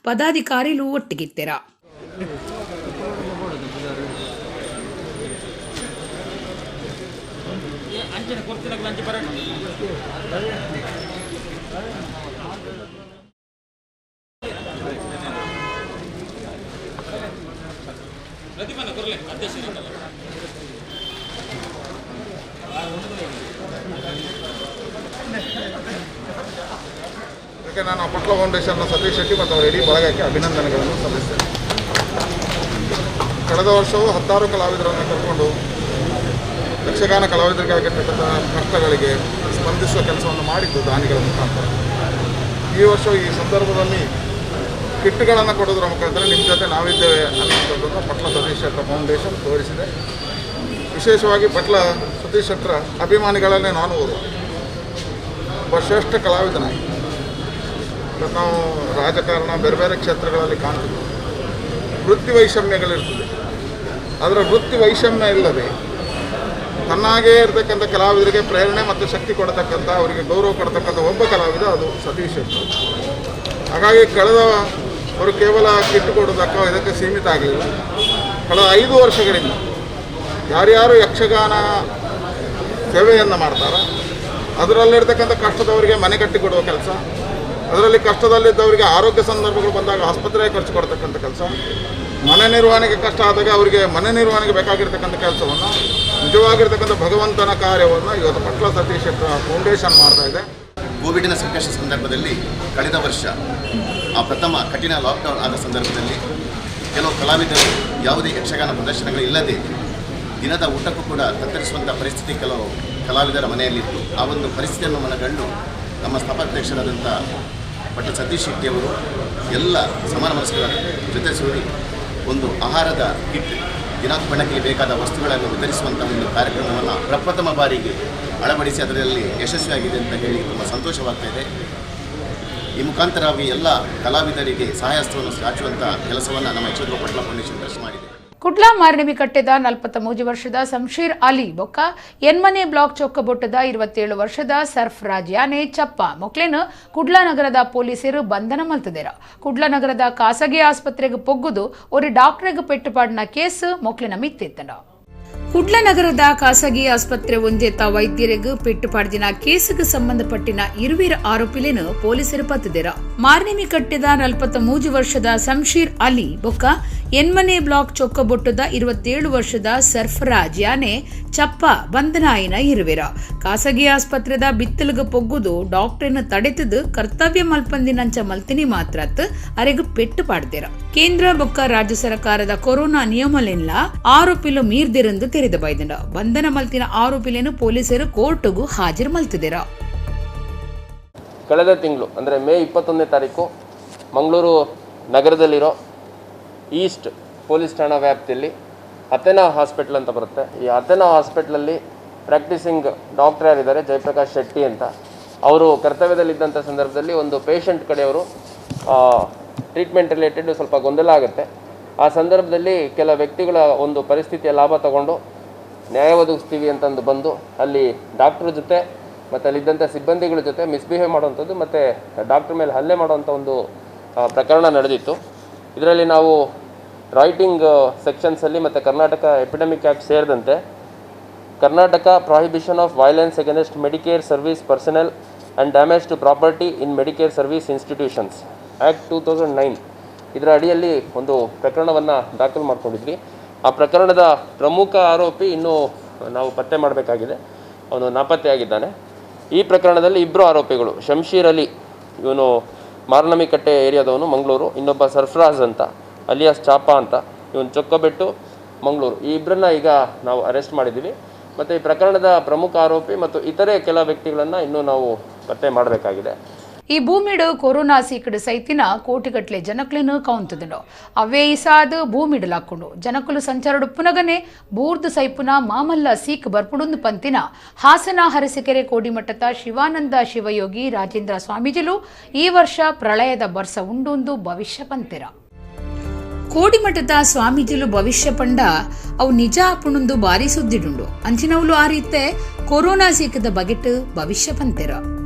ಪದಾಧಿಕಾರಿಲು ಒಟ್ಟಿಗಿತ್ತೆರ. ಅದಕ್ಕೆ ನಾನು ಪಟ್ಲ ಫೌಂಡೇಶನ್ನ ಸತೀಶ್ ಶೆಟ್ಟಿ ಮತ್ತು ಅವರ ಇಡೀ ಬಳಗಕ್ಕೆ ಅಭಿನಂದನೆಗಳನ್ನು ಸಲ್ಲಿಸ್ತೇನೆ. ಕಳೆದ ವರ್ಷವೂ 16 ಕಲಾವಿದರನ್ನು ಕರ್ಕೊಂಡು ಯಕ್ಷಗಾನ ಕಲಾವಿದರಿಗಾಗಿರ್ತಕ್ಕಂಥ ಕಷ್ಟಗಳಿಗೆ ಸ್ಪಂದಿಸುವ ಕೆಲಸವನ್ನು ಮಾಡಿದ್ದು ದಾನಿಗಳ ಮುಖಾಂತರ. ಈ ವರ್ಷ ಈ ಸಂದರ್ಭದಲ್ಲಿ ಕಿಟ್ಗಳನ್ನು ಕೊಡೋದ್ರ ಮುಖಾಂತರ ನಿಮ್ಮ ಜೊತೆ ನಾವಿದ್ದೇವೆ ಅನ್ನುವಂಥದ್ದನ್ನು ಪಟ್ಲ ಸತೀಶ್ ಶೆಟ್ಟರ್ ಫೌಂಡೇಶನ್ ತೋರಿಸಿದೆ. ವಿಶೇಷವಾಗಿ ಪಟ್ಲ ಸತೀಶ್ ಶೆಟ್ಟರ ಅಭಿಮಾನಿಗಳನ್ನೇ ನಾನು ಓದುವ ಒಬ್ಬ ಶ್ರೇಷ್ಠ ಕಲಾವಿದನಾಗಿ ನಾವು ರಾಜಕಾರಣ ಬೇರೆ ಬೇರೆ ಕ್ಷೇತ್ರಗಳಲ್ಲಿ ಕಾಣ್ತೀವಿ. ವೃತ್ತಿ ವೈಷಮ್ಯಗಳಿರ್ತದೆ, ಅದರ ವೃತ್ತಿ ವೈಷಮ್ಯ ಇಲ್ಲದೆ ತನ್ನಾಗೇ ಇರತಕ್ಕಂಥ ಕಲಾವಿದರಿಗೆ ಪ್ರೇರಣೆ ಮತ್ತು ಶಕ್ತಿ ಕೊಡತಕ್ಕಂಥ, ಅವರಿಗೆ ಗೌರವ ಕೊಡತಕ್ಕಂಥ ಒಬ್ಬ ಕಲಾವಿದ ಅದು ಸತೀಶ್ ಶೆಟ್ಟರ್. ಹಾಗಾಗಿ ಕಳೆದ ಅವರು ಕೇವಲ ಕಿಟ್ಟು ಕೊಡೋದಕ್ಕೋ ಇದಕ್ಕೆ ಸೀಮಿತ ಆಗಲಿಲ್ಲ. ಕಳೆದ 5 ವರ್ಷಗಳಿಂದ ಯಾರ್ಯಾರು ಯಕ್ಷಗಾನ ಸೇವೆಯನ್ನು ಮಾಡ್ತಾರೋ ಅದರಲ್ಲಿರ್ತಕ್ಕಂಥ ಕಷ್ಟದವರಿಗೆ ಮನೆ ಕಟ್ಟಿಕೊಡುವ ಕೆಲಸ, ಅದರಲ್ಲಿ ಕಷ್ಟದಲ್ಲಿದ್ದವರಿಗೆ ಆರೋಗ್ಯ ಸಂದರ್ಭಗಳು ಬಂದಾಗ ಆಸ್ಪತ್ರೆಗೆ ಖರ್ಚು ಕೊಡ್ತಕ್ಕಂಥ ಕೆಲಸ, ಮನೆ ನಿರ್ವಹಣೆಗೆ ಕಷ್ಟ ಆದಾಗ ಅವರಿಗೆ ಮನೆ ನಿರ್ವಹಣೆಗೆ ಬೇಕಾಗಿರ್ತಕ್ಕಂಥ ಕೆಲಸವನ್ನು, ನಿಜವಾಗಿರ್ತಕ್ಕಂಥ ಭಗವಂತನ ಕಾರ್ಯವನ್ನು ಇವತ್ತು ಪಟ್ಲ ಸತೀಶ್ ಶೆಟ್ಟರ್ ಫೌಂಡೇಶನ್ ಮಾಡ್ತಾ ಇದೆ. ಕೋವಿಡಿನ ಸಂಕಷ್ಟ ಸಂದರ್ಭದಲ್ಲಿ ಕಳೆದ ವರ್ಷ ಆ ಪ್ರಥಮ ಕಠಿಣ ಲಾಕ್ಡೌನ್ ಆದ ಸಂದರ್ಭದಲ್ಲಿ ಕೆಲವು ಕಲಾವಿದರು ಯಾವುದೇ ಯಕ್ಷಗಾನ ಪ್ರದರ್ಶನಗಳಿಲ್ಲದೆ ದಿನದ ಊಟಕ್ಕೂ ಕೂಡ ತತ್ತರಿಸುವಂಥ ಪರಿಸ್ಥಿತಿ ಕೆಲವು ಕಲಾವಿದರ ಮನೆಯಲ್ಲಿತ್ತು. ಆ ಒಂದು ಪರಿಸ್ಥಿತಿಯನ್ನು ಮನಗಂಡು ನಮ್ಮ ಸ್ಥಾಪಕಾಧ್ಯಕ್ಷರಾದಂಥ ಪಟ್ಲ ಸತೀಶ್ ಶೆಟ್ಟಿಯವರು ಎಲ್ಲ ಸಮಾನ ಮನಸ್ಸುಗಳ ಜೊತೆ ಸೇರಿ ಒಂದು ಆಹಾರದ ಕಿಟ್, ದಿನಾತ್ಮಣಕ್ಕೆ ಬೇಕಾದ ವಸ್ತುಗಳನ್ನು ವಿತರಿಸುವಂಥ ಒಂದು ಕಾರ್ಯಕ್ರಮವನ್ನು ಪ್ರಪ್ರಥಮ ಬಾರಿಗೆ ಅಳವಡಿಸಿ ಅದರಲ್ಲಿ ಯಶಸ್ವಿಯಾಗಿದೆ ಅಂತ ಹೇಳಿ ತುಂಬ ಸಂತೋಷವಾಗ್ತಾ ಇದೆ. ಈ ಮುಖಾಂತರವಾಗಿ ಎಲ್ಲ ಕಲಾವಿದರಿಗೆ ಸಹಾಯಹಸ್ತವನ್ನು ಚಾಚುವಂಥ ಕೆಲಸವನ್ನು ನಮ್ಮ ಯಕ್ಷಧ್ರುವ ಪಟ್ಲ ಫೌಂಡೇಶನ್ ಟ್ರಸ್ಟ್ ಮಾಡಿದೆ. ಕುಡ್ಲಾ ಮಾರ್ನಮಿ ಕಟ್ಟೆದ 43 ವರ್ಷದ ಸಂಶೀರ್ ಅಲಿ ಬೊಕ್ಕ ಎನ್ಮನೆ ಬ್ಲಾಕ್ ಚೊಕ್ಕಬೊಟ್ಟದ 27 ವರ್ಷದ ಸರ್ಫರಾಜ್ ಯಾನೆ ಚಪ್ಪ ಮೊಕ್ಲೇನು ಕುಡ್ಲಾ ನಗರದ ಪೊಲೀಸರು ಬಂಧನ ಮಲ್ತದೇರ. ಕುಡ್ಲಾ ನಗರದ ಖಾಸಗಿ ಆಸ್ಪತ್ರೆಗೆ ಪೊಗ್ಗುದು ಒಂದು ಡಾಕ್ಟರ್ಗೆ ಪೆಟ್ಟುಪಾಡಿನ ಕೇಸ್ ಮೊಕ್ಲಿನ ಮಿತ್ತಿತ್ತನ. ಕುಡ್ಲ ನಗರದ ಖಾಸಗಿ ಆಸ್ಪತ್ರೆ ಒಂಜೇತ ವೈದ್ಯರಿಗೆ ಪೆಟ್ಟುಪಾಡ್ದಿನ ಕೇಸುಗೆ ಸಂಬಂಧಪಟ್ಟಿನ ಇರುವಿರ ಆರೋಪಿಲೇನು ಪೊಲೀಸರು ಪತ್ತದಿರ. ಮಾರ್ನಿಮಿ ಕಟ್ಟಿದ 43 ವರ್ಷದ ಸಂಶೀರ್ ಅಲಿ ಬೊಕ್ಕ ಎನ್ಮನೆ ಬ್ಲಾಕ್ ಚೊಕ್ಕಬೊಟ್ಟದ 27 ವರ್ಷದ ಸರ್ಫರಾಜ್ ಯಾನೆ ಚಪ್ಪ ಬಂಧನಾಯಿನ ಇರುವಿರ. ಖಾಸಗಿ ಆಸ್ಪತ್ರೆದ ಬಿತ್ತಲಗ ಪೊಗ್ಗುದು ಡಾಕ್ಟರ್ನ ತಡೆತದು ಕರ್ತವ್ಯ ಮಲ್ಪಂದಿನಂಚ ಮಲ್ತಿನಿ ಮಾತ್ರ ಅರೆಗು ಪೆಟ್ಟು ಪಾಡ್ದಿರ. ಕೇಂದ್ರ ಬೊಕ್ಕ ರಾಜ್ಯ ಸರ್ಕಾರದ ಕೊರೋನಾ ನಿಯಮಲೆಲ್ಲ ಆರೋಪಿಲು ಮೀರ್ದಿರಂದು ತೆರೆದ ಬೈದಂಡ. ಬಂಧನ ಮಲ್ತಿನ ಆರೋಪಿಲೇನು ಪೊಲೀಸರು ಕೋರ್ಟ್ಗೂ ಹಾಜರು ಮಲ್ತಿದಿರ. ಕಳೆದ ತಿಂಗಳು ಅಂದರೆ ಮೇ 21ನೇ ತಾರೀಕು ಮಂಗಳೂರು ನಗರದಲ್ಲಿರೋ ಈಸ್ಟ್ ಪೊಲೀಸ್ ಠಾಣಾ ವ್ಯಾಪ್ತಿಯಲ್ಲಿ ಅಥೆನಾ ಹಾಸ್ಪಿಟ್ಲ್ ಅಂತ ಬರುತ್ತೆ. ಈ ಅಥೆನಾ ಹಾಸ್ಪಿಟ್ಲಲ್ಲಿ ಪ್ರಾಕ್ಟೀಸಿಂಗ್ ಡಾಕ್ಟರ್ ಯಾರಿದ್ದಾರೆ ಜಯಪ್ರಕಾಶ್ ಶೆಟ್ಟಿ ಅಂತ, ಅವರು ಕರ್ತವ್ಯದಲ್ಲಿದ್ದಂಥ ಸಂದರ್ಭದಲ್ಲಿ ಒಂದು ಪೇಷಂಟ್ ಕಡೆಯವರು ಟ್ರೀಟ್ಮೆಂಟ್ ರಿಲೇಟೆಡ್ ಸ್ವಲ್ಪ ಗೊಂದಲ ಆಗುತ್ತೆ. ಆ ಸಂದರ್ಭದಲ್ಲಿ ಕೆಲ ವ್ಯಕ್ತಿಗಳ ಒಂದು ಪರಿಸ್ಥಿತಿಯ ಲಾಭ ತಗೊಂಡು ನ್ಯಾಯ ಒದಗಿಸ್ತೀವಿ ಅಂತಂದು ಬಂದು ಅಲ್ಲಿ ಡಾಕ್ಟ್ರ ಜೊತೆ ಮತ್ತು ಅಲ್ಲಿದ್ದಂಥ ಸಿಬ್ಬಂದಿಗಳ ಜೊತೆ ಮಿಸ್ಬಿಹೇವ್ ಮಾಡುವಂಥದ್ದು ಮತ್ತು ಡಾಕ್ಟ್ರ್ ಮೇಲೆ ಹಲ್ಲೆ ಮಾಡುವಂಥ ಒಂದು ಪ್ರಕರಣ ನಡೆದಿತ್ತು. ಇದರಲ್ಲಿ ನಾವು Writing ಸೆಕ್ಷನ್ಸಲ್ಲಿ ಮತ್ತು ಕರ್ನಾಟಕ ಎಪಿಡೆಮಿಕ್ ಆ್ಯಕ್ಟ್ ಸೇರಿದಂತೆ Karnataka prohibition of violence against Medicare service personnel and damage to property in Medicare service institutions act 2009 ಇದರ ಅಡಿಯಲ್ಲಿ ಒಂದು ಪ್ರಕರಣವನ್ನು ದಾಖಲು ಮಾಡಿಕೊಂಡಿದ್ವಿ. ಆ ಪ್ರಕರಣದ ಪ್ರಮುಖ ಆರೋಪಿ ಇನ್ನೂ ನಾವು ಪತ್ತೆ ಮಾಡಬೇಕಾಗಿದೆ, ಅವನು ನಾಪತ್ತೆಯಾಗಿದ್ದಾನೆ. ಈ ಪ್ರಕರಣದಲ್ಲಿ ಇಬ್ಬರು ಆರೋಪಿಗಳು, ಶಂಶೀರ್ ಅಲಿ, ಇವನು ಮಾರ್ನಮಿಕಟ್ಟೆ ಏರಿಯಾದವನು, ಮಂಗಳೂರು, ಇನ್ನೊಬ್ಬ ಸರ್ಫರಾಜ್ ಅಂತ ಅಲಿಯಾಸ್ ಚಾಪಾ ಅಂತ, ಇವನು ಚೊಕ್ಕಬೆಟ್ಟು, ಮಂಗಳೂರು. ಈ ಇಬ್ಬರನ್ನ ಈಗ ನಾವು ಅರೆಸ್ಟ್ ಮಾಡಿದ್ದೀವಿ. ಮತ್ತು ಈ ಪ್ರಕರಣದ ಪ್ರಮುಖ ಆರೋಪಿ ಮತ್ತು ಇತರೆ ಕೆಲ ವ್ಯಕ್ತಿಗಳನ್ನು ಇನ್ನೂ ನಾವು ಪತ್ತೆ ಮಾಡಬೇಕಾಗಿದೆ. ಈ ಭೂಮಿಡು ಕೊರೋನಾ ಸೀಕಡು ಸೈತಿನ ಕೋಟಿಗಟ್ಲೆ ಜನಕ್ಲೆನು ಕೌಂತದುಂಡು. ಅವೇ ಇಸಾದ ಭೂಮಿಡಲಾಕೊಂಡು ಜನಕುಲು ಸಂಚಾರಡು ಪುನಗನೆ ಬೂರ್ದು ಸೈಪುನ ಮಾಮಲ್ಲ ಸೀಕ್ ಬರ್ಪುಡುಂದು ಪಂತಿನ ಹಾಸನ ಹರಸಿಕೆರೆ ಕೋಡಿಮಠದ ಶಿವಾನಂದ ಶಿವಯೋಗಿ ರಾಜೇಂದ್ರ ಸ್ವಾಮೀಜಿಲು ಈ ವರ್ಷ ಪ್ರಳಯದ ಬರ್ಸ ಉಂಡುಂದು ಭವಿಷ್ಯ ಪಂತಿರ. ಕೋಡಿಮಠದ ಸ್ವಾಮೀಜಿಲು ಭವಿಷ್ಯ ಪಂಡ ಅವು ನಿಜ ಆಪುಣಂದು ಬಾರಿ ಸುದ್ದಿಡುಂಡು. ಅಂಚಿನವುಲು ಆ ರೀತೆ ಕೊರೋನಾ ಸೀಕದ ಬಗೆಟ್ ಭವಿಷ್ಯ ಪಂತಿರ.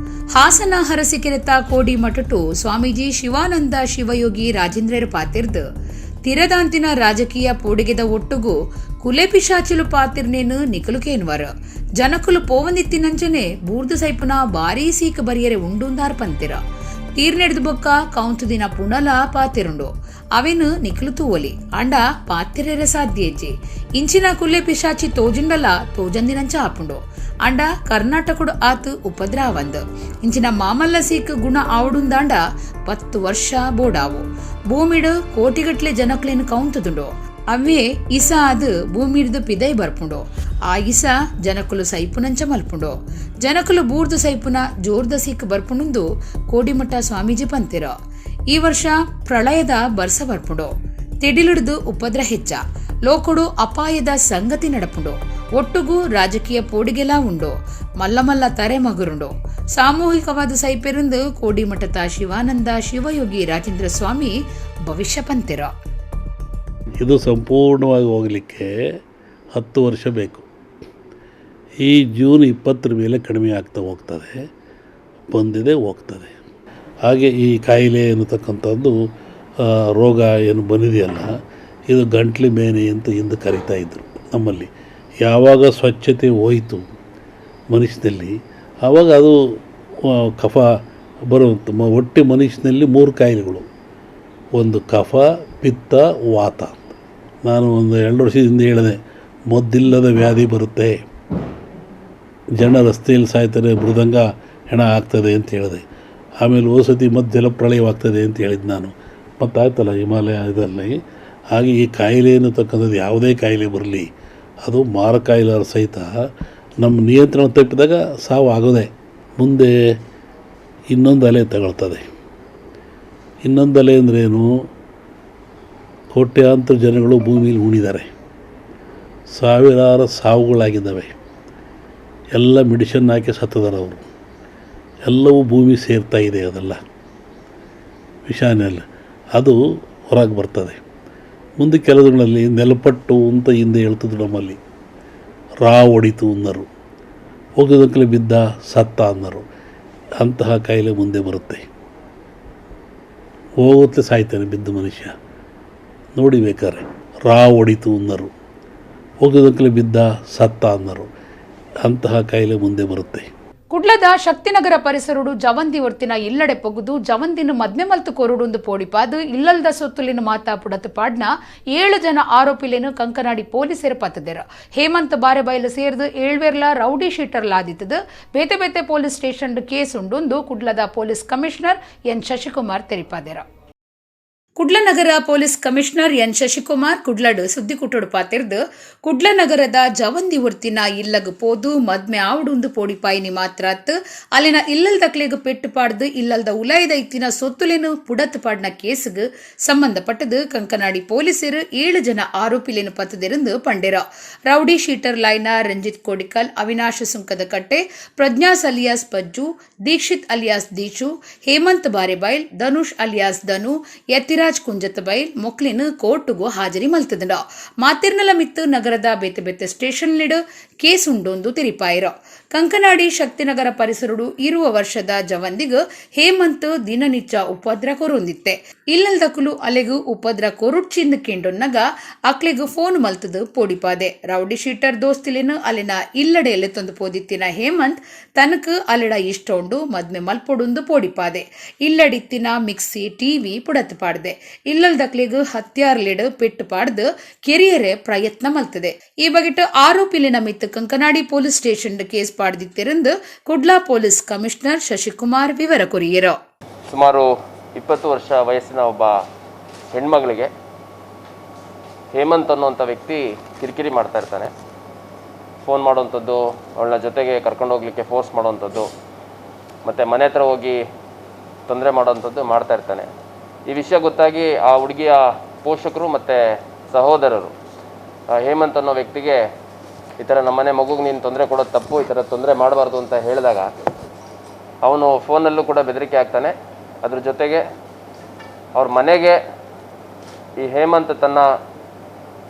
ಹಾಸನ ಹರಸಿಕೆರೆತ ಕೋಡಿ ಮಠಟು ಸ್ವಾಮೀಜಿ ಶಿವಾನಂದ ಶಿವಯೋಗಿ ರಾಜೇಂದ್ರರ ಪಾತಿರ್ದು ತಿರದಾಂತಿನ ರಾಜಕೀಯ ಪೋಡಿಗೆದ ಒಟ್ಟುಗು ಕುಲೆ ಪಿಶಾಚಿಲು ಪಾತಿರ್ನೇನು ನಿಕಲುಕೇನ್ವರ ಜನಕುಲು ಪೋವಂದಿತ್ತಿನಂಚನೆ ಬೂರ್ದು ಸೈಪುನ ಬಾರೀ ಸೀಕ ಬರಿಯರೆ ಉಂಡುಂದಾರ್ ಪಂತಿರ. ತೀರ್ನೆಡ್ದು ಬೊಕ್ಕ ಕೌಂತು ದಿನ ಪುಣಲ ಪಾತಿರುಂಡು ಅವೇನು ನಿಕಲು ತೂವಲಿ ಅಂಡ ಪಾತಿರೆರ ಸಾಧ್ಯೇಜಿ. ಇಂಚಿನ ಕುಲ್ಲೆ ಪಿಶಾಚಿ ತೋಜುಂಡಲ ತೋಜಂದಿನಂಚ ಆಪುಂಡು. ಅಂಡ ಕರ್ನಾಟಕಡು ಆತು ಉಪದ್ರಾವಂದ್ ಇಂಚಿನ ಮಾಮಲ್ಲ ಸೀಕ್ ಗುಣ ಆವುಡುಂದಾಂಡ 10 ವರ್ಷ ಬೋಡಾವು. ಭೂಮಿಡು ಕೋಟಿಗಟ್ಲೆ ಜನಕ್ಲೇನು ಕೌಂತದುಂಡು. ಅವೇ ಇಸ ಅದು ಭೂಮಿಡ್ದು ಪಿದೈ ಬರ್ಪುಂಡು. ಆ ಇಸ ಜನಕುಲು ಸೈಪುನಂಚ ಮಲ್ಪುಂಡು. ಜನಕುಲು ಬೂರ್ದು ಸೈಪುನ ಜೋರ್ದ ಸೀಕ್ ಬರ್ಪುಂಡು ಕೋಡಿಮಠ ಸ್ವಾಮೀಜಿ ಪಂತಿರ. ಈ ವರ್ಷ ಪ್ರಳಯದ ಬರ್ಸ ಬರ್ಪುಂಡು. ತಿಡಿಲಿಡ್ದು ಉಪದ್ರ ಹೆಚ್ಚ ಲೋಕಡು ಅಪಾಯದ ಸಂಗತಿ ನಡಪುಂಡು. ಒಟ್ಟುಗೂ ರಾಜಕೀಯ ಪೋಡಿಗೆಲಾ ಉಂಡು. ಮಲ್ಲ ಮಲ್ಲ ತರೆ ಮಗುರುಂಡು. ಸಾಮೂಹಿಕವಾದ ಸೈಪೆರಂದು ಕೋಡಿಮಠದ ಶಿವಾನಂದ ಶಿವಯೋಗಿ ರಾಜೇಂದ್ರ ಸ್ವಾಮಿ ಭವಿಷ್ಯ ಪಂತಿರ. ಇದು ಸಂಪೂರ್ಣವಾಗಿ ಹೋಗಲಿಕ್ಕೆ 10 ವರ್ಷ ಬೇಕು. ಈ ಜೂನ್ 20ರ ಮೇಲೆ ಕಡಿಮೆ ಆಗ್ತಾ ಹೋಗ್ತದೆ, ಬಂದಿದೆ ಹೋಗ್ತದೆ. ಹಾಗೆ ಈ ಕಾಯಿಲೆ ಎನ್ನತಕ್ಕಂಥದ್ದು ರೋಗ ಏನು ಬಂದಿದೆಯಲ್ಲ, ಇದು ಗಂಟ್ಲು ಮೇನೆ ಅಂತ ಹಿಂದೆ ಕರೀತಾಯಿದ್ರು ನಮ್ಮಲ್ಲಿ. ಯಾವಾಗ ಸ್ವಚ್ಛತೆ ಹೋಯಿತು ಮನುಷ್ಯನಲ್ಲಿ ಆವಾಗ ಅದು ಕಫ ಬರುವಂಥ ಒಟ್ಟು ಮನುಷ್ಯನಲ್ಲಿ 3 ಕಾಯಿಲೆಗಳು, ಒಂದು ಕಫ, ಪಿತ್ತ, ವಾತ. ನಾನು ಒಂದು 2 ವರ್ಷದಿಂದ ಹೇಳಿದೆ, ಮದ್ದಿಲ್ಲದ ವ್ಯಾಧಿ ಬರುತ್ತೆ, ಜನ ರಸ್ತೆಯಲ್ಲಿ ಸಾಯ್ತಾರೆ, ಮೃದಂಗ ಹೆಣ ಆಗ್ತದೆ ಅಂತ ಹೇಳಿದೆ. ಆಮೇಲೆ ಹೋದ ಸತಿ ಮತ್ತು ಜಲಪ್ರಳಯವಾಗ್ತದೆ ಅಂತ ಹೇಳಿದ್ದು ನಾನು. ಮತ್ತಾಯ್ತಲ್ಲ ಹಿಮಾಲಯ ಇದರಲ್ಲಿ. ಹಾಗೆ ಈ ಕಾಯಿಲೆ ಅನ್ನತಕ್ಕಂಥದ್ದು ಯಾವುದೇ ಕಾಯಿಲೆ ಬರಲಿ, ಅದು ಮಾರಕಾಯಿಲೆ ಸಹಿತ ನಮ್ಮ ನಿಯಂತ್ರಣ ತಪ್ಪಿದಾಗ ಸಾವು ಆಗೋದೇ. ಮುಂದೆ ಇನ್ನೊಂದು ಅಲೆ ತಗೊಳ್ತದೆ. ಇನ್ನೊಂದು ಅಲೆ ಅಂದ್ರೇನು? ಕೋಟ್ಯಾಂತರ ಜನಗಳು ಭೂಮಿಯಲ್ಲಿ ಉಣಿದ್ದಾರೆ, ಸಾವಿರಾರು ಸಾವುಗಳಾಗಿದ್ದಾವೆ, ಎಲ್ಲ ಮೆಡಿಷನ್ ಹಾಕಿ ಸತ್ತಿದ್ದಾರೆ ಅವರು, ಎಲ್ಲವೂ ಭೂಮಿ ಸೇರ್ತಾ ಇದೆ, ಅದೆಲ್ಲ ವಿಷಾನೆಲ್ಲ ಅದು ಹೊರಗೆ ಬರ್ತದೆ. ಮುಂದೆ ಕೆಲವುಗಳಲ್ಲಿ ನೆಲಪಟ್ಟು ಅಂತ ಹಿಂದೆ ಹೇಳ್ತಿದ್ರು ನಮ್ಮಲ್ಲಿ, ರಾ ಹೊಡಿತು ಅನ್ನರು, ಹೋಗೋದಕ್ಕಲೆ ಬಿದ್ದ ಸತ್ತ ಅನ್ನರು. ಅಂತಹ ಕಾಯಿಲೆ ಮುಂದೆ ಬರುತ್ತೆ. ಹೋಗುತ್ತಲೇ ಸಾಯ್ತಾನೆ ಬಿದ್ದ ಮನುಷ್ಯ. ನೋಡಿ ಬೇಕಾರೆ, ರಾ ಹೊಡಿತು ಅನ್ನರು, ಹೋಗೋದಕ್ಕಲೆ ಬಿದ್ದ ಸತ್ತ ಅನ್ನರು, ಅಂತಹ ಕಾಯಿಲೆ ಮುಂದೆ ಬರುತ್ತೆ. ಕುಡ್ಲದ ಶಕ್ತಿನಗರ ಪರಿಸರಡು ಜವಂದಿ ಒರ್ತಿನ ಇಲ್ಲಡೆ ಪೊಗುದು ಜವಂದಿನ ಮದ್ಮೆ ಮಲ್ತು ಕೊರುಡುಂದು ಪೋಡಿಪಾದು ಇಲ್ಲಲ್ದ ಸೊತ್ತುಲಿನ ಮಾತಾ ಪುಡತು ಪಾಡ್ನ 7 ಜನ ಆರೋಪಿಲೇನು ಕಂಕನಾಡಿ ಪೊಲೀಸರು ಪತ್ತದೆರು. ಹೇಮಂತ್ ಬಾರೆಬೈಲು ಸೇರ್ದು ಏಳ್ವೇರ್ಲ ರೌಡಿ ಶೀಟರ್ಲಾದಿತ್ತದು. ಬೇತೆ ಬೇತೆ police station case ಉಂಡುಂದು ಕುಡ್ಲದ police commissioner N Shashikumar ತೆರಿಪಾದೆರು. Kudla ನಗರ police commissioner N Shashikumar ಕುಡ್ಲಡು ಸುದ್ದಿಕುಟ್ಟಡು ಪಾತಿರ್ದು Kudla ನಗರದ ಜವಂದಿ ಒರ್ತಿನ ಇಲ್ಲಗ್ ಪೋದು ಮದ್ಮೆ ಆವಡುಂದು ಪೋಡಿಪಾಯಿನಿ ಮಾತ್ರಾತ್ ಅಲ್ಲಿನ ಇಲ್ಲಲ್ದಕ್ಲೆಗ್ ಪೆಟ್ಟು ಪಾಡ್ದು ಇಲ್ಲಲ್ದ ಉಲಾಯ್ದ ಇತ್ತಿನ ಸೊತ್ತುಲೇನು ಪುಡತ್ ಪಾಡ್ನ ಕೇಸುಗ್ ಸಂಬಂಧಪಟ್ಟದು ಕಂಕನಾಡಿ ಪೊಲೀಸರು 7 ಜನ ಆರೋಪಿಲೇನು ಪತ್ತದಿருந்து ಪಂಡೆರ. ರೌಡಿ ಶೀಟರ್ ಲೈನ Ranjith Kodikal, Avinash Sunkadakatte, Prajnas alias Pajju, Dikshit alias Deechu, Hemanth Barebail, Dhanush alias Dhanu, Yathiraj Kunjathabail ಮೊಕ್ಲಿನ್ ಕೋರ್ಟುಗು ಹಾಜರಿ ಮಲ್ತದಂಡ. ಮಾತಿರ್ನಲ ಮಿತ್ತು ನಗರದ ಬೇತೆ ಬೇತೆ ಸ್ಟೇಷನ್ ಲಿಡು ಕೇಸ್ ಉಂಡೊಂದು ತಿರಿಪಾಯಿರ. Kankanady Shaktinagar ಪರಿಸರಡು 20 ವರ್ಷದ ಜವಂದಿಗ್ ಹೇಮಂತ್ ದಿನನಿಚ್ಚ ಉಪದ್ರ ಕೊರೊಂದಿತ್ತೆ. ಇಲ್ಲಲ್ದಕುಲು ಅಲೆಗು ಉಪದ್ರ ಕೊರುಡ್ಚಿಂದ್ ಕೆಂಡೊನ್ನಗ ಅಕ್ಲೆಗ್ ಫೋನ್ ಮಲ್ತದು ಪೋಡಿಪಾದೆ. ರೌಡಿ ಶೀಟರ್ ದೋಸ್ತಿಲೆನ್ ಅಲೆನ ಇಲ್ಲಡೆ ಲೆತ್ತೊಂದು ಪೋದಿತ್ತಿನ ಹೇಮಂತ್ ತನಕ್ ಅಲೆಡ ಇಷ್ಟ ಉಂಡು, ಮದ್ಮೆ ಮಲ್ಪೊಡುಂದು ಪೋಡಿಪಾದೆ. ಇಲ್ಲಡಿತ್ತಿನ ಮಿಕ್ಸಿ, ಟಿವಿ ಪುಡತ್ ಪಾಡ್ದೆ. ಇಲ್ಲಲ್ದಕ್ಲೆಗ್ ಹತ್ಯಾರ್ಲೆಡ್ ಪೆಟ್ಟು ಪಾಡ್ದು ಕೆರಿಯರೆ ಪ್ರಯತ್ನ ಮಲ್ತದೆ. ಈ ಬಗೆಟ್ ಆರೋಪಿಲಿನ ಮಿತ್ತ್ Kankanady police station case ಪಾಡ್ದಿತ್ತೆರೆಂದು Kudla police commissioner Shashikumar ವಿವರ ಕೊರಿಯೆರು. ಸುಮಾರು 20 ವರ್ಷ ವಯಸ್ಸಿನ ಒಬ್ಬ ಹೆಣ್ಮಗಳಿಗೆ ಹೇಮಂತ್ ಅನ್ನುವಂಥ ವ್ಯಕ್ತಿ ಕಿರಿಕಿರಿ ಮಾಡ್ತಾ ಇರ್ತಾನೆ. ಫೋನ್ ಮಾಡುವಂಥದ್ದು, ಅವಳನ್ನ ಜೊತೆಗೆ ಕರ್ಕೊಂಡು ಹೋಗ್ಲಿಕ್ಕೆ ಫೋರ್ಸ್ ಮಾಡುವಂಥದ್ದು, ಮತ್ತು ಮನೆ ಹತ್ರ ಹೋಗಿ ತೊಂದರೆ ಮಾಡುವಂಥದ್ದು ಮಾಡ್ತಾ ಇರ್ತಾನೆ. ಈ ವಿಷಯ ಗೊತ್ತಾಗಿ ಆ ಹುಡುಗಿಯ ಪೋಷಕರು ಮತ್ತು ಸಹೋದರರು ಹೇಮಂತ್ ಅನ್ನೋ ವ್ಯಕ್ತಿಗೆ ಈ ಥರ ನಮ್ಮನೆ ಮಗುಗೆ ನೀನು ತೊಂದರೆ ಕೊಡೋದು ತಪ್ಪು, ಈ ಥರ ತೊಂದರೆ ಮಾಡಬಾರ್ದು ಅಂತ ಹೇಳಿದಾಗ ಅವನು ಫೋನಲ್ಲೂ ಕೂಡ ಬೆದರಿಕೆ ಆಗ್ತಾನೆ. ಅದ್ರ ಜೊತೆಗೆ ಅವ್ರ ಮನೆಗೆ ಈ ಹೇಮಂತ್ ತನ್ನ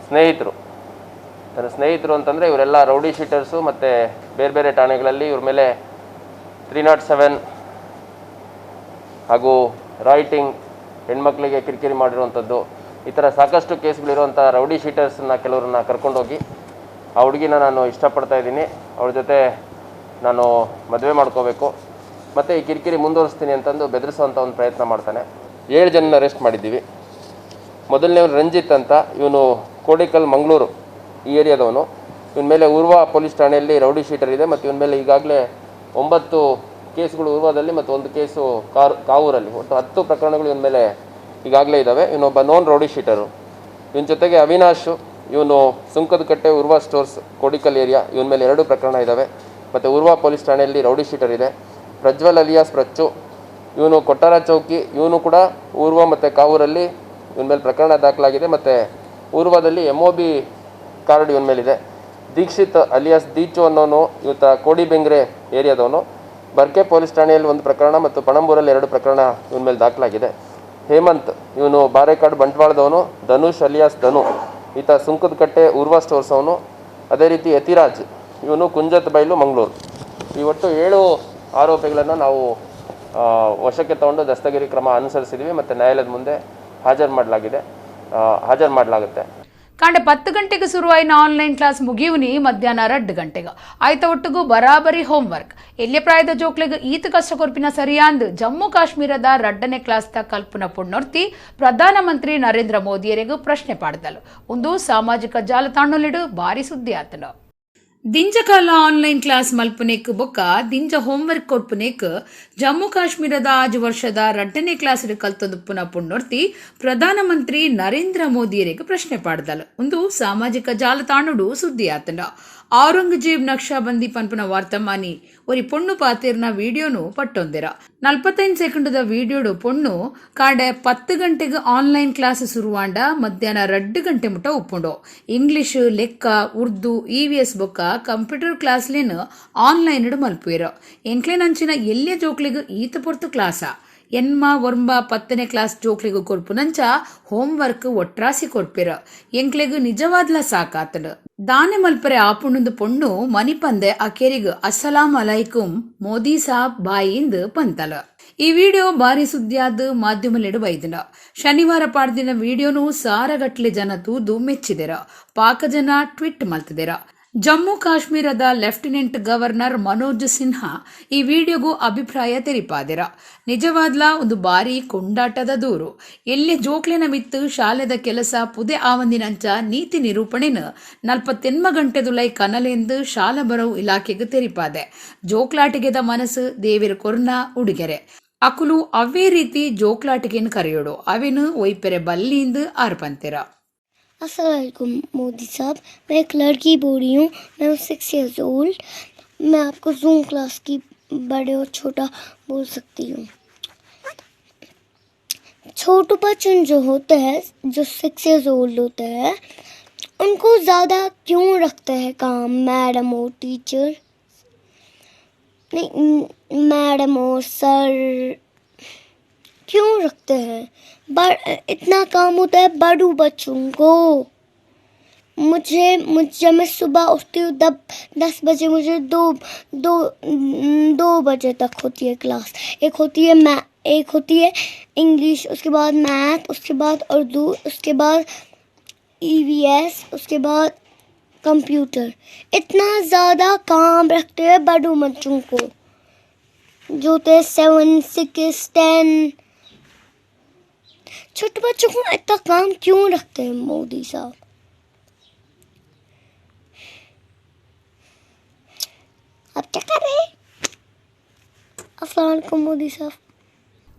ಸ್ನೇಹಿತರು ಅಂತಂದರೆ ಇವರೆಲ್ಲ ರೌಡಿ ಶೀಟರ್ಸು ಮತ್ತು ಬೇರೆ ಬೇರೆ ಠಾಣೆಗಳಲ್ಲಿ ಇವ್ರ ಮೇಲೆ 307 ಹಾಗೂ ರಾಯ್ಟಿಂಗ್, ಹೆಣ್ಮಕ್ಳಿಗೆ ಕಿರಿಕಿರಿ ಮಾಡಿರುವಂಥದ್ದು, ಈ ಥರ ಸಾಕಷ್ಟು ಕೇಸ್ಗಳಿರುವಂಥ ರೌಡಿ ಶೀಟರ್ಸನ್ನ ಕೆಲವ್ರನ್ನ ಕರ್ಕೊಂಡೋಗಿ ಆ ಹುಡುಗಿನ ನಾನು ಇಷ್ಟಪಡ್ತಾ ಇದ್ದೀನಿ, ಅವಳ ಜೊತೆ ನಾನು ಮದುವೆ ಮಾಡ್ಕೋಬೇಕು ಮತ್ತು ಈ ಕಿರಿಕಿರಿ ಮುಂದುವರಿಸ್ತೀನಿ ಅಂತಂದು ಬೆದರಿಸುವಂಥ ಒಂದು ಪ್ರಯತ್ನ ಮಾಡ್ತಾನೆ. 7 ಜನನ ಅರೆಸ್ಟ್ ಮಾಡಿದ್ದೀವಿ. ಮೊದಲನೇವನು ರಂಜಿತ್ ಅಂತ, ಇವನು ಕೋಡಿಕಲ್ ಮಂಗಳೂರು ಈ ಏರಿಯಾದವನು. ಇವನ ಮೇಲೆ ಉರ್ವ ಪೊಲೀಸ್ ಠಾಣೆಯಲ್ಲಿ ರೌಡಿ ಶೀಟರ್ ಇದೆ ಮತ್ತು ಇವನ ಮೇಲೆ ಈಗಾಗಲೇ 9 ಕೇಸುಗಳು ಉರ್ವದಲ್ಲಿ ಮತ್ತು 1 ಕೇಸು ಕಾವೂರಲ್ಲಿ, ಒಟ್ಟು 10 ಪ್ರಕರಣಗಳು ಇವನ ಮೇಲೆ ಈಗಾಗಲೇ ಇದ್ದಾವೆ. ಇವನೊಬ್ಬ non rowdy sheeter. ಇವನ ಜೊತೆಗೆ ಅವಿನಾಶು, ಇವನು ಸುಂಕದಕಟ್ಟೆ ಉರ್ವ ಸ್ಟೋರ್ಸ್ ಕೋಡಿಕಲ್ ಏರಿಯಾ, ಇವನ ಮೇಲೆ 2 ಪ್ರಕರಣ ಇದ್ದಾವೆ ಮತ್ತು ಉರ್ವ ಪೊಲೀಸ್ ಠಾಣೆಯಲ್ಲಿ ರೌಡಿ ಶೀಟರ್ ಇದೆ. ಪ್ರಜ್ವಲ್ ಅಲಿಯಾಸ್ ಪ್ರಚ್ಚು, ಇವನು ಕೊಟ್ಟಾರ ಚೌಕಿ, ಇವನು ಕೂಡ ಊರ್ವ ಮತ್ತು ಕಾವೂರಲ್ಲಿ ಇವನ ಮೇಲೆ ಪ್ರಕರಣ ದಾಖಲಾಗಿದೆ ಮತ್ತು ಊರ್ವದಲ್ಲಿ MOB card ಇವನ ಮೇಲಿದೆ. ದೀಕ್ಷಿತ್ ಅಲಿಯಾಸ್ ದೀಚು ಅನ್ನೋನು ಇವತ್ತ ಕೋಡಿಬೆಂಗ್ರೆ ಏರಿಯಾದವನು. ಬರ್ಕೆ ಪೊಲೀಸ್ ಠಾಣೆಯಲ್ಲಿ 1 ಪ್ರಕರಣ ಮತ್ತು ಪಣಂಬೂರಲ್ಲಿ 2 ಪ್ರಕರಣ ಇವನ ಮೇಲೆ ದಾಖಲಾಗಿದೆ. ಹೇಮಂತ್ ಇವನು ಬಾರೆಕಾಡು ಬಂಟ್ವಾಳದವನು. ಧನುಷ್ ಅಲಿಯಾಸ್ ಧನು, ಈತ ಸುಂಕದಕಟ್ಟೆ ಊರ್ವ ಸ್ಟೋರ್ಸ್ ಅವನು. ಅದೇ ರೀತಿ ಯತಿರಾಜ್, ಇವನು ಕುಂಜತ್ ಬೈಲು ಮಂಗಳೂರು. ಈ ಒಟ್ಟು 7 ಆರೋಪಿಗಳನ್ನು ನಾವು ವಶಕ್ಕೆ ತಗೊಂಡು ದಸ್ತಗಿರಿ ಕ್ರಮ ಅನುಸರಿಸಿದ್ವಿ ಮತ್ತು ನ್ಯಾಯಾಲಯದ ಮುಂದೆ ಹಾಜರು ಮಾಡಲಾಗುತ್ತೆ. ಕಾಂಡೆ 10 ಗಂಟೆಗೆ ಶುರುವಾಯಿನ ಆನ್ಲೈನ್ ಕ್ಲಾಸ್ ಮುಗಿಯುವನಿ ಮಧ್ಯಾಹ್ನ 2 ಗಂಟೆಗೆ. ಆಯ್ತ ಒಟ್ಟಿಗೂ ಬರಾಬರಿ ಹೋಮ್ವರ್ಕ್. ಎಲ್ಯ ಪ್ರಾಯದ ಜೋಕ್ಲೆಗ್ ಈತ ಕಷ್ಟ ಕೊರ್ಪಿನ ಸರಿಯಾಂದ್ ಜಮ್ಮು ಕಾಶ್ಮೀರದ 2ನೇ ಕ್ಲಾಸ್ ದ ಕಲ್ಪನ ಪೊಣ್ಣೊರ್ತಿ ಪ್ರಧಾನಮಂತ್ರಿ ನರೇಂದ್ರ ಮೋದಿಯರಿಗೂ ಪ್ರಶ್ನೆ ಪಾಡ್ದಲು. ಒಂದು ಸಾಮಾಜಿಕ ಜಾಲತಾಣಲಿಡು ಭಾರಿ ಸುದ್ದಿ ಆತನು. ದಿಂಜಕಾಲ ಆನ್ಲೈನ್ ಕ್ಲಾಸ್ ಮಲ್ಪುನೇಕ್ ಬೊಕ್ಕ ದಿಂಜ ಹೋಮ್ವರ್ಕ್ ಕೊರ್ಪುನೇಕ್ ಜಮ್ಮು ಕಾಶ್ಮೀರದ 5 ವರ್ಷದ 2ನೇ ಕ್ಲಾಸ್ ಕಲ್ತೊಂದುಪ್ಪುನ ಪುಣ್ಣೊರ್ತಿ ಪ್ರಧಾನಮಂತ್ರಿ ನರೇಂದ್ರ ಮೋದಿಯರಿಗೆ ಪ್ರಶ್ನೆ ಪಾಡ್ದಲು. ಒಂದು ಸಾಮಾಜಿಕ ಜಾಲತಾಣಡು ಸುದ್ದಿ ಆತಂಡ. ಔರಂಗಜೇಬ್ ನಕ್ಷಾಬಂದಿ ಪನ್ಪುನ ವಾರ್ತಮಾನಿ ಒರಿ ಪೊಣ್ಣು ಪಾತೇರ್ನ ವಿಡಿಯೋನು ಪಟ್ಟೊಂದಿರ. 45 ಸೆಕೆಂಡ್ದ ವಿಡಿಯೋಡು ಪೊಣ್ಣು ಕಾಡೆ 10 ಗಂಟೆಗೆ ಆನ್ಲೈನ್ ಕ್ಲಾಸ್ ಶುರುವಾಂಡ ಮಧ್ಯಾಹ್ನ 2 ಗಂಟೆ ಮುಟ ಉಪ್ಪುಂಡು. ಇಂಗ್ಲಿಷ್, ಲೆಕ್ಕ, ಉರ್ದು, ಇವಿಎಸ್ ಬೊಕ್ಕ ಕಂಪ್ಯೂಟರ್ ಕ್ಲಾಸ್ಲೇನು ಆನ್ಲೈನ್ ಮಲ್ಪುವೆರ್. ಎಂಕ್ಲೇನಂಚಿನ ಎಲ್ಯ ಜೋಕ್ಲಿಗ್ ಈತ ಪೊರ್ತು ಕ್ಲಾಸ. ಎನ್ಮ ಒರ್ಂಬ 10ನೇ ಕ್ಲಾಸ್ ಜೋಕ್ಲಿಗ್ ಕೊರ್ಪುನಂಚ ಹೋಮ್ವರ್ಕ್ ಒಟ್ರಾಸಿ ಕೊರ್ಪಿರ. ಎಂಕ್ಲೆಗ್ ನಿಜವಾದ್ಲ ಸಾಕಾತಂಡ್. ದಾನೆ ಮಲ್ಪರೆ ಆಪುಂಡುಂದು ಪೊಣ್ಣು ಮನಿಪಂದೆ ಅಕೇರಿಗ್ ಅಸ್ಸಲಾಂ ಅಲೈಕುಂ ಮೋದಿ ಸಾಬ್ ಬಾಯಿಂದ್ ಪಂತಲ. ಈ ವಿಡಿಯೋ ಬಾರಿ ಸುದ್ದಿಯಾದ ಮಾಧ್ಯಮಲೆಡು ಬೈದಿನ. ಶನಿವಾರ ಪಾಡ್ದಿನ ವಿಡಿಯೋನು ಸಾರಗಟ್ಲೆ ಜನ ತೂದು ಮೆಚ್ಚಿದೆರ. ಪಾಕ ಜನ ಟ್ವೀಟ್ ಮಲ್ತಿದೆರ. ಜಮ್ಮು ಕಾಶ್ಮೀರದ ಲೆಫ್ಟಿನೆಂಟ್ ಗವರ್ನರ್ ಮನೋಜ್ ಸಿನ್ಹಾ ಈ ವಿಡಿಯೋಗೂ ಅಭಿಪ್ರಾಯ ತೆರಿಪಾದಿರ. ನಿಜವಾದ್ಲ ಒಂದು ಬಾರಿ ಕೊಂಡಾಟದ ದೂರು. ಎಲ್ಲಿ ಜೋಕ್ಲೆನ ಮಿತ್ತು ಶಾಲೆದ ಕೆಲಸ ಪುದೆ ಆವಂದಿನಂಚ ನೀತಿ ನಿರೂಪಣೆನ 48 ಗಂಟೆದುಲೈ ಕನಲೆಂದು ಶಾಲಾ ಬರವು ಇಲಾಖೆಗೆ ತೆರಿಪಾದೆ. ಜೋಕ್ಲಾಟಿಗೆದ ಮನಸ್ಸು ದೇವಿರ ಕೊರ್ನ ಉಡುಗೆರೆ. ಅಕುಲು ಅವೇ ರೀತಿ ಜೋಕ್ಲಾಟಿಗೆನ್ ಕರೆಯೋಡು ಅವೇನು ಒಯ್ಪೆರೆ ಬಲ್ಲಿಂದು ಆರ್ಪಂತಿರ. अस्सलाम मोदी साहब, मैं एक लड़की बोल रही हूँ। मैं हूँ 6 इयर्स ओल्ड। मैं आपको जूम क्लास की बड़े और छोटा बोल सकती हूँ। छोटे बच्चन जो होते हैं, जो 6 इयर्स ओल्ड होते हैं, उनको ज़्यादा क्यों रखते हैं काम मैडम और टीचर? नहीं, मैडम और सर क्यों रखते हैं? इतना काम होता है बड़ू बच्चों को। मुझे मुझे जब मैं सुबह उठती हूँ तब 10 बजे मुझे दो दो दो बजे तक होती है क्लास। एक होती है मै एक होती है इंग्लिश, उसके बाद मैथ, उसके बाद उर्दू, उसके बाद EVS, उसके बाद कंप्यूटर। इतना ज़्यादा काम रखते हैं बड़ों बच्चों को जो होते हैं 7, 6, 10। छोटे बच्चों को इतना काम क्यों रखते हैं मोदी साहब? अब क्या कर रहे हैं? अस्सलाम वालेकुम मोदी साहब।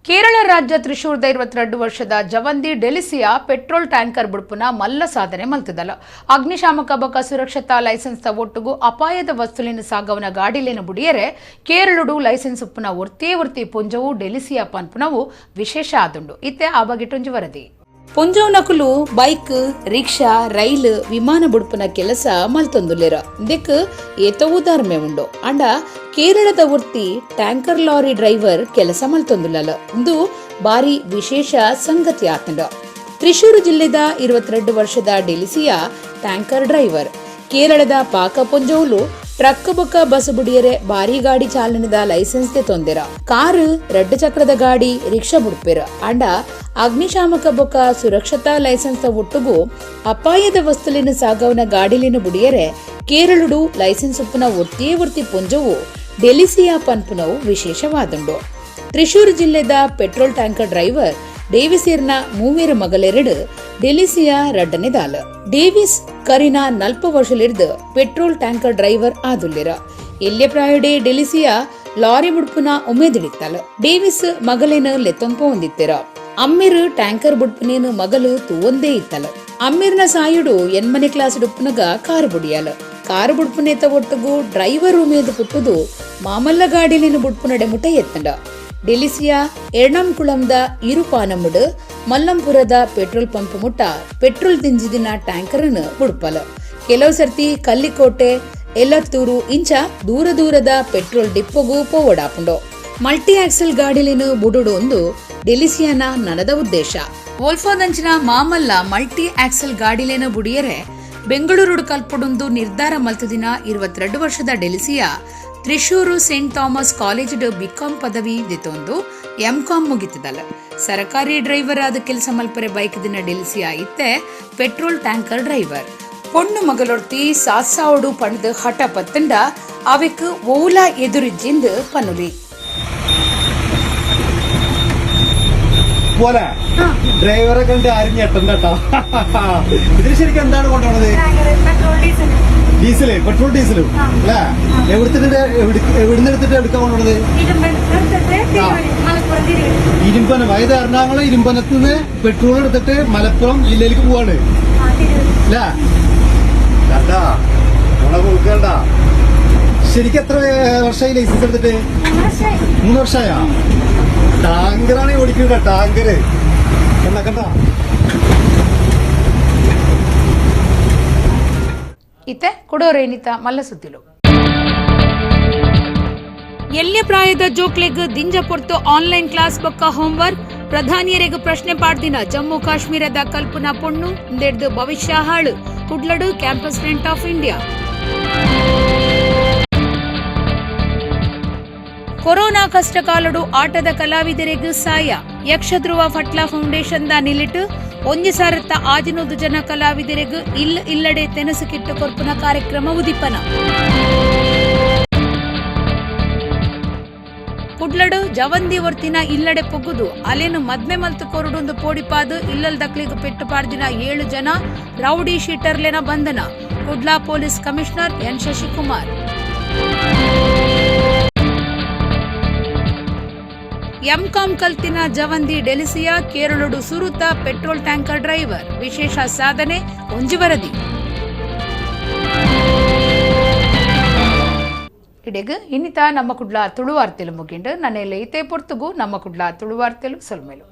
ಕೇರಳ ರಾಜ್ಯ ತ್ರಿಶೂರ್ದ 22 ವರ್ಷದ ಜವಂದಿ ಡೆಲಿಸಿಯಾ ಪೆಟ್ರೋಲ್ ಟ್ಯಾಂಕರ್ ಬುಡ್ಪುನ ಮಲ್ಲ ಸಾಧನೆ ಮಲ್ತದಲ್ಲ. ಅಗ್ನಿಶಾಮಕ ಬೊಕ ಸುರಕ್ಷತಾ ಲೈಸೆನ್ಸ್ ಒಟ್ಟುಗು ಅಪಾಯದ ವಸ್ತುಲಿನ ಸಾಗವನ ಗಾಡಿಲೇನ ಬುಡಿಯರೆ ಕೇರಳಡು ಲೈಸೆನ್ಸ್ ಉಪ್ಪುನ ಒರ್ತೇ ಒರ್ತಿ ಪುಂಜವು ಡೆಲಿಸಿಯಾ ಪನ್ಪುನವು ವಿಶೇಷ ಆದುಂಡು. ಇತ್ತೆ ಆ ಬಗೆಟೊಂಜಿ ವರದಿ. ಪೊಂಜೋನಕುಲು ಬೈಕ್, ರಿಕ್ಷಾ, ರೈಲು, ವಿಮಾನ ಬುಡ್ಪುನ ಕೆಲಸ ಮಲ್ತೊಂದುಲ್ಲೆರ್. ಇಂದೆಕ್ ಏತೋ ಉದಾರ್ಮೆ ಉಂಡು. ಅಂಡ ಕೇರಳದ ಒರ್ತಿ ಟ್ಯಾಂಕರ್ ಲಾರಿ ಡ್ರೈವರ್ ಕೆಲಸ ಮಲ್ತೊಂದುಲ್ಲಲ. ಇಂದು ಬಾರಿ ವಿಶೇಷ ಸಂಗತಿ ಆತುಂಡು. ತ್ರಿಶೂರು ಜಿಲ್ಲೆದ 22 ವರ್ಷದ ಡೆಲಿಸಿಯಾ ಟ್ಯಾಂಕರ್ ಡ್ರೈವರ್. ಕೇರಳದ ಪಾಕ ಪೊಂಜೋಲು ಟ್ರಕ್ ಬೊಕ್ಕ ಬಸ್ ಬುಡಿಯರೆ ಭಾರಿ ಗಾಡಿ ಚಾಲನೆದ ಲೈಸೆನ್ಸ್ ದೆ ತೊಂದೆರ. ಕಾರು, ರಡ್ಡು ಚಕ್ರದ ಗಾಡಿ, ರಿಕ್ಷಾ ಬುಡ್ಪೆರ್. ಅಂಡ ಅಗ್ನಿಶಾಮಕ ಬೊಕ್ಕ ಸುರಕ್ಷತಾ ಲೈಸೆನ್ಸ್ ಒಟ್ಟುಗು ಅಪಾಯದ ವಸ್ತುಲಿನ ಸಾಗವನ ಗಾಡಿಲಿನ ಬುಡಿಯರೆ ಕೇರಳುಡು ಲೈಸೆನ್ಸ್ ಉಪ್ಪುನ ಒರ್ತಿಯೇ ಒರ್ತಿ ಪೊಂಜವು ಡೆಲಿಸಿಯಾ ಪನ್ಪುನವು ವಿಶೇಷವಾದುಂಡು. ತ್ರಿಶೂರು ಜಿಲ್ಲೆದ ಪೆಟ್ರೋಲ್ ಟ್ಯಾಂಕರ್ ಡ್ರೈವರ್ ಡೇವಿಸೇರ್ನ ಮೂವೇರು ಮಗಲೆರಡು ಡೆಲಿಸಿಯಾ ರಡ್ಡನೆ ದಾಲ್. ಡೇವಿಸ್ ಕರಿನ 40 ವರ್ಷಲಿರ್ದು ಪೆಟ್ರೋಲ್ ಟ್ಯಾಂಕರ್ ಡ್ರೈವರ್ ಆದುಲ್ಲೆರ. ಎಲ್ಯ ಪ್ರಾಯಡೆ ಡೆಲಿಸಿಯಾ ಲಾರಿ ಬುಡ್ಪುನ ಉಮೇದಿಡಿತ್ತಲ್. ಡೇವಿಸ್ ಮಗಲೇನ ಲೆತ್ತೊಂಪ ಹೊಂದಿತ್ತೆರ. ಅಮ್ಮಿರ್ ಟ್ಯಾಂಕರ್ ಬುಡ್ಪುನೇನು ಮಗಲು ತೂವೊಂದೇ ಇತ್ತಲ್. ಅಮ್ಮಿರ್ನ ಸಾಯುಡು 8ನೇ ಕ್ಲಾಸ್ ಡುಪ್ಪುನಗ ಕಾರು ಬುಡಿಯಾಲ. ಕಾರು ಬುಡ್ಪುನೇತ ಒಟ್ಟುಗು ಡ್ರೈವರ್ ಉಮೇದು ಪುಟ್ಟುದು ಮಾಮಲ್ಲ ಗಾಡಿಲೇನು ಬುಡ್ಪುನಡೆ ಮುಟ ಎತ್ತಂಡ. ಡೆಲಿಸಿಯಾ ಎರ್ಣಂಕುಳಂದ ಇರುಪಾನಮುಡು ಮಲ್ಲಂಪುರದ ಪೆಟ್ರೋಲ್ ಪಂಪ್ ಮುಟ್ಟ ಪೆಟ್ರೋಲ್ ದಿಂಜಿದಿನ ಟ್ಯಾಂಕರನ್ನು ಬುಡ್ಪಲ. ಕೆಲವು ಸರ್ತಿ ಕಲ್ಲಿಕೋಟೆ, ಎಲ್ಲತ್ತೂರು ಇಂಚ ದೂರ ದೂರದ ಪೆಟ್ರೋಲ್ ಡಿಪ್ಪೊಗು ಪೋವಡಾಪುಂಡು. ಮಲ್ಟಿ ಆಕ್ಸೆಲ್ ಗಾಡಿಲೇನು ಬುಡುಡು ಒಂದು ಡೆಲಿಸಿಯಾನ ನನದ ಉದ್ದೇಶ. ವೋಲ್ಫೋದಂಚಿನ ಮಾಮಲ್ಲ ಮಲ್ಟಿ ಆಕ್ಸೆಲ್ ಗಾಡಿಲೇನು ಬುಡಿಯರೆ ಬೆಂಗಳೂರು ಕಲ್ಪುಡುಂದು ನಿರ್ಧಾರ ಮಲ್ತದಿನ 22 ವರ್ಷದ ಡೆಲಿಸಿಯಾ ತ್ರಿಶೂರು ಸೇಂಟ್ ಥಾಮಸ್ ಕಾಲೇಜ್ಡ್ ಬಿಕಾಂ ಪದವಿ ದಿತೊಂದು ಎಂಕಾಂ ಮುಗಿತದಲ್ಲ. ಸರಕಾರಿ ಡ್ರೈವರ್ ಆದ ಕೆಲಸ ಮಲ್ಪರೆ ಬೈಕ್ ದಿನ ಡೆಲಿಸಿಯಾ ಇತ್ತೆ ಪೆಟ್ರೋಲ್ ಟ್ಯಾಂಕರ್ ಡ್ರೈವರ್. ಪೊಣ್ಣು ಮಗಲೊರ್ತಿ ಸಾತ್ಸಾವಡು ಪಣದು ಹಠ ಪತ್ತಂಡ ಅವೆಕ್ ಓಲಾ ಎದುರಿಜ್ಜಿಂದು ಪನುಲಿ. പോലെ ഡ്രൈവറെ കണ്ട് ആരും ഞെട്ടണ്ട കേട്ടോ. ഇതിന് ശരിക്കും എന്താണ് കൊണ്ടുപോണത്? ഡീസല്, പെട്രോൾ ഡീസലും അല്ലേ? എവിടുന്ന് എടുത്തിട്ട് എടുക്കാൻ കൊണ്ടുപോണത്? ഇരുമ്പനം. അതായത് എറണാകുളം ഇരുമ്പനത്ത് നിന്ന് പെട്രോൾ എടുത്തിട്ട് മലപ്പുറം ജില്ലയിലേക്ക് പോവാണ് അല്ലേ? കണ്ടാ പോക്കണ്ട. ശരിക്കും എത്ര വർഷമായി ലൈസൻസ് എടുത്തിട്ട്? 3 വർഷമായാ? ടാങ്കറാണ് ഓടിക്കുന്നത്, ടാങ്കറ്. കണ്ടാ കണ്ടാ. ಇತ್ತೆ ಕೊಡೋರೇನಿತ ಮಲ್ಲ ಸುದ್ದಿಲು. ಎಲ್ಯ ಪ್ರಾಯದ ಜೋಕ್ಲೆಗ್ ದಿಂಜ ಪೊರ್ತು ಆನ್ಲೈನ್ ಕ್ಲಾಸ್ ಬೊಕ್ಕ ಹೋಂವರ್ಕ್. ಪ್ರಧಾನಿಯರೆಗ್ ಪ್ರಶ್ನೆ ಪಾಡ್ದಿನ ಜಮ್ಮು ಕಾಶ್ಮೀರದ ಕಲ್ಪನಾ ಪೊಣ್ಣು ಇಂದೆಡ್ದು ಭವಿಷ್ಯ ಹಾಳು. ಕುಡ್ಲಡು campus front of India. Corona ಕಷ್ಟ ಕಾಲಡು ಆಟದ ಕಲಾವಿದರಿಗೂ ಸಾಯ. ಯಕ್ಷಧ್ರುವ ಫಟ್ಲಾ ಫೌಂಡೇಶನ್ the ನಿಲಿಟು ಒಂಜಿ ಸಾರತ್ತ 600 ಜನ ಕಲಾವಿದರಿಗೂ ಇಲ್ ಇಲ್ಲಡೆ ತೆನಸು ಕಿಟ್ಟು ಕೊರ್ಪುನ ಕಾರ್ಯಕ್ರಮ ಉದಿಪನ. ಕುಡ್ಲಡು ಜವಂದಿ ಒರ್ತಿನ ಇಲ್ಲಡೆ ಪೊಗ್ಗುದು ಅಲೇನು ಮದ್ಮೆ ಮಲ್ತು ಕೊರಡುಂದು ಪೋಡಿಪಾದು ಇಲ್ಲಲ್ ದಕ್ಲಿಗು ಪೆಟ್ಟು ಪಾಡ್ದಿನ 7 ಜನ ರೌಡಿ ಶೀಟರ್ಲೆನ ಬಂಧನ. Kudla police commissioner N Shashikumar. MCom ಕಲ್ತಿನ ಜವಂದಿ ಡೆಲಿಸಿಯಾ ಕೇರಳಡು ಸುರುತ ಪೆಟ್ರೋಲ್ ಟ್ಯಾಂಕರ್ ಡ್ರೈವರ್. ವಿಶೇಷ ಸಾಧನೆ ಒಂಜಿ ವರದಿ. ಇಡೆಗ್ ಇನ್ನಿತ ನಮ್ಮ ಕುಡ್ಲ ತುಳುವಾರ್ತೆಲು ಮುಗಿಂಡು. ನನ್ನೆಲ್ಲ ಇತೇ ಪೊರ್ತುಗು ನಮ್ಮ ಕುಡ್ಲ ತುಳುವಾರ್ತೆಲು ಸೊಲ್ಮೆಲು.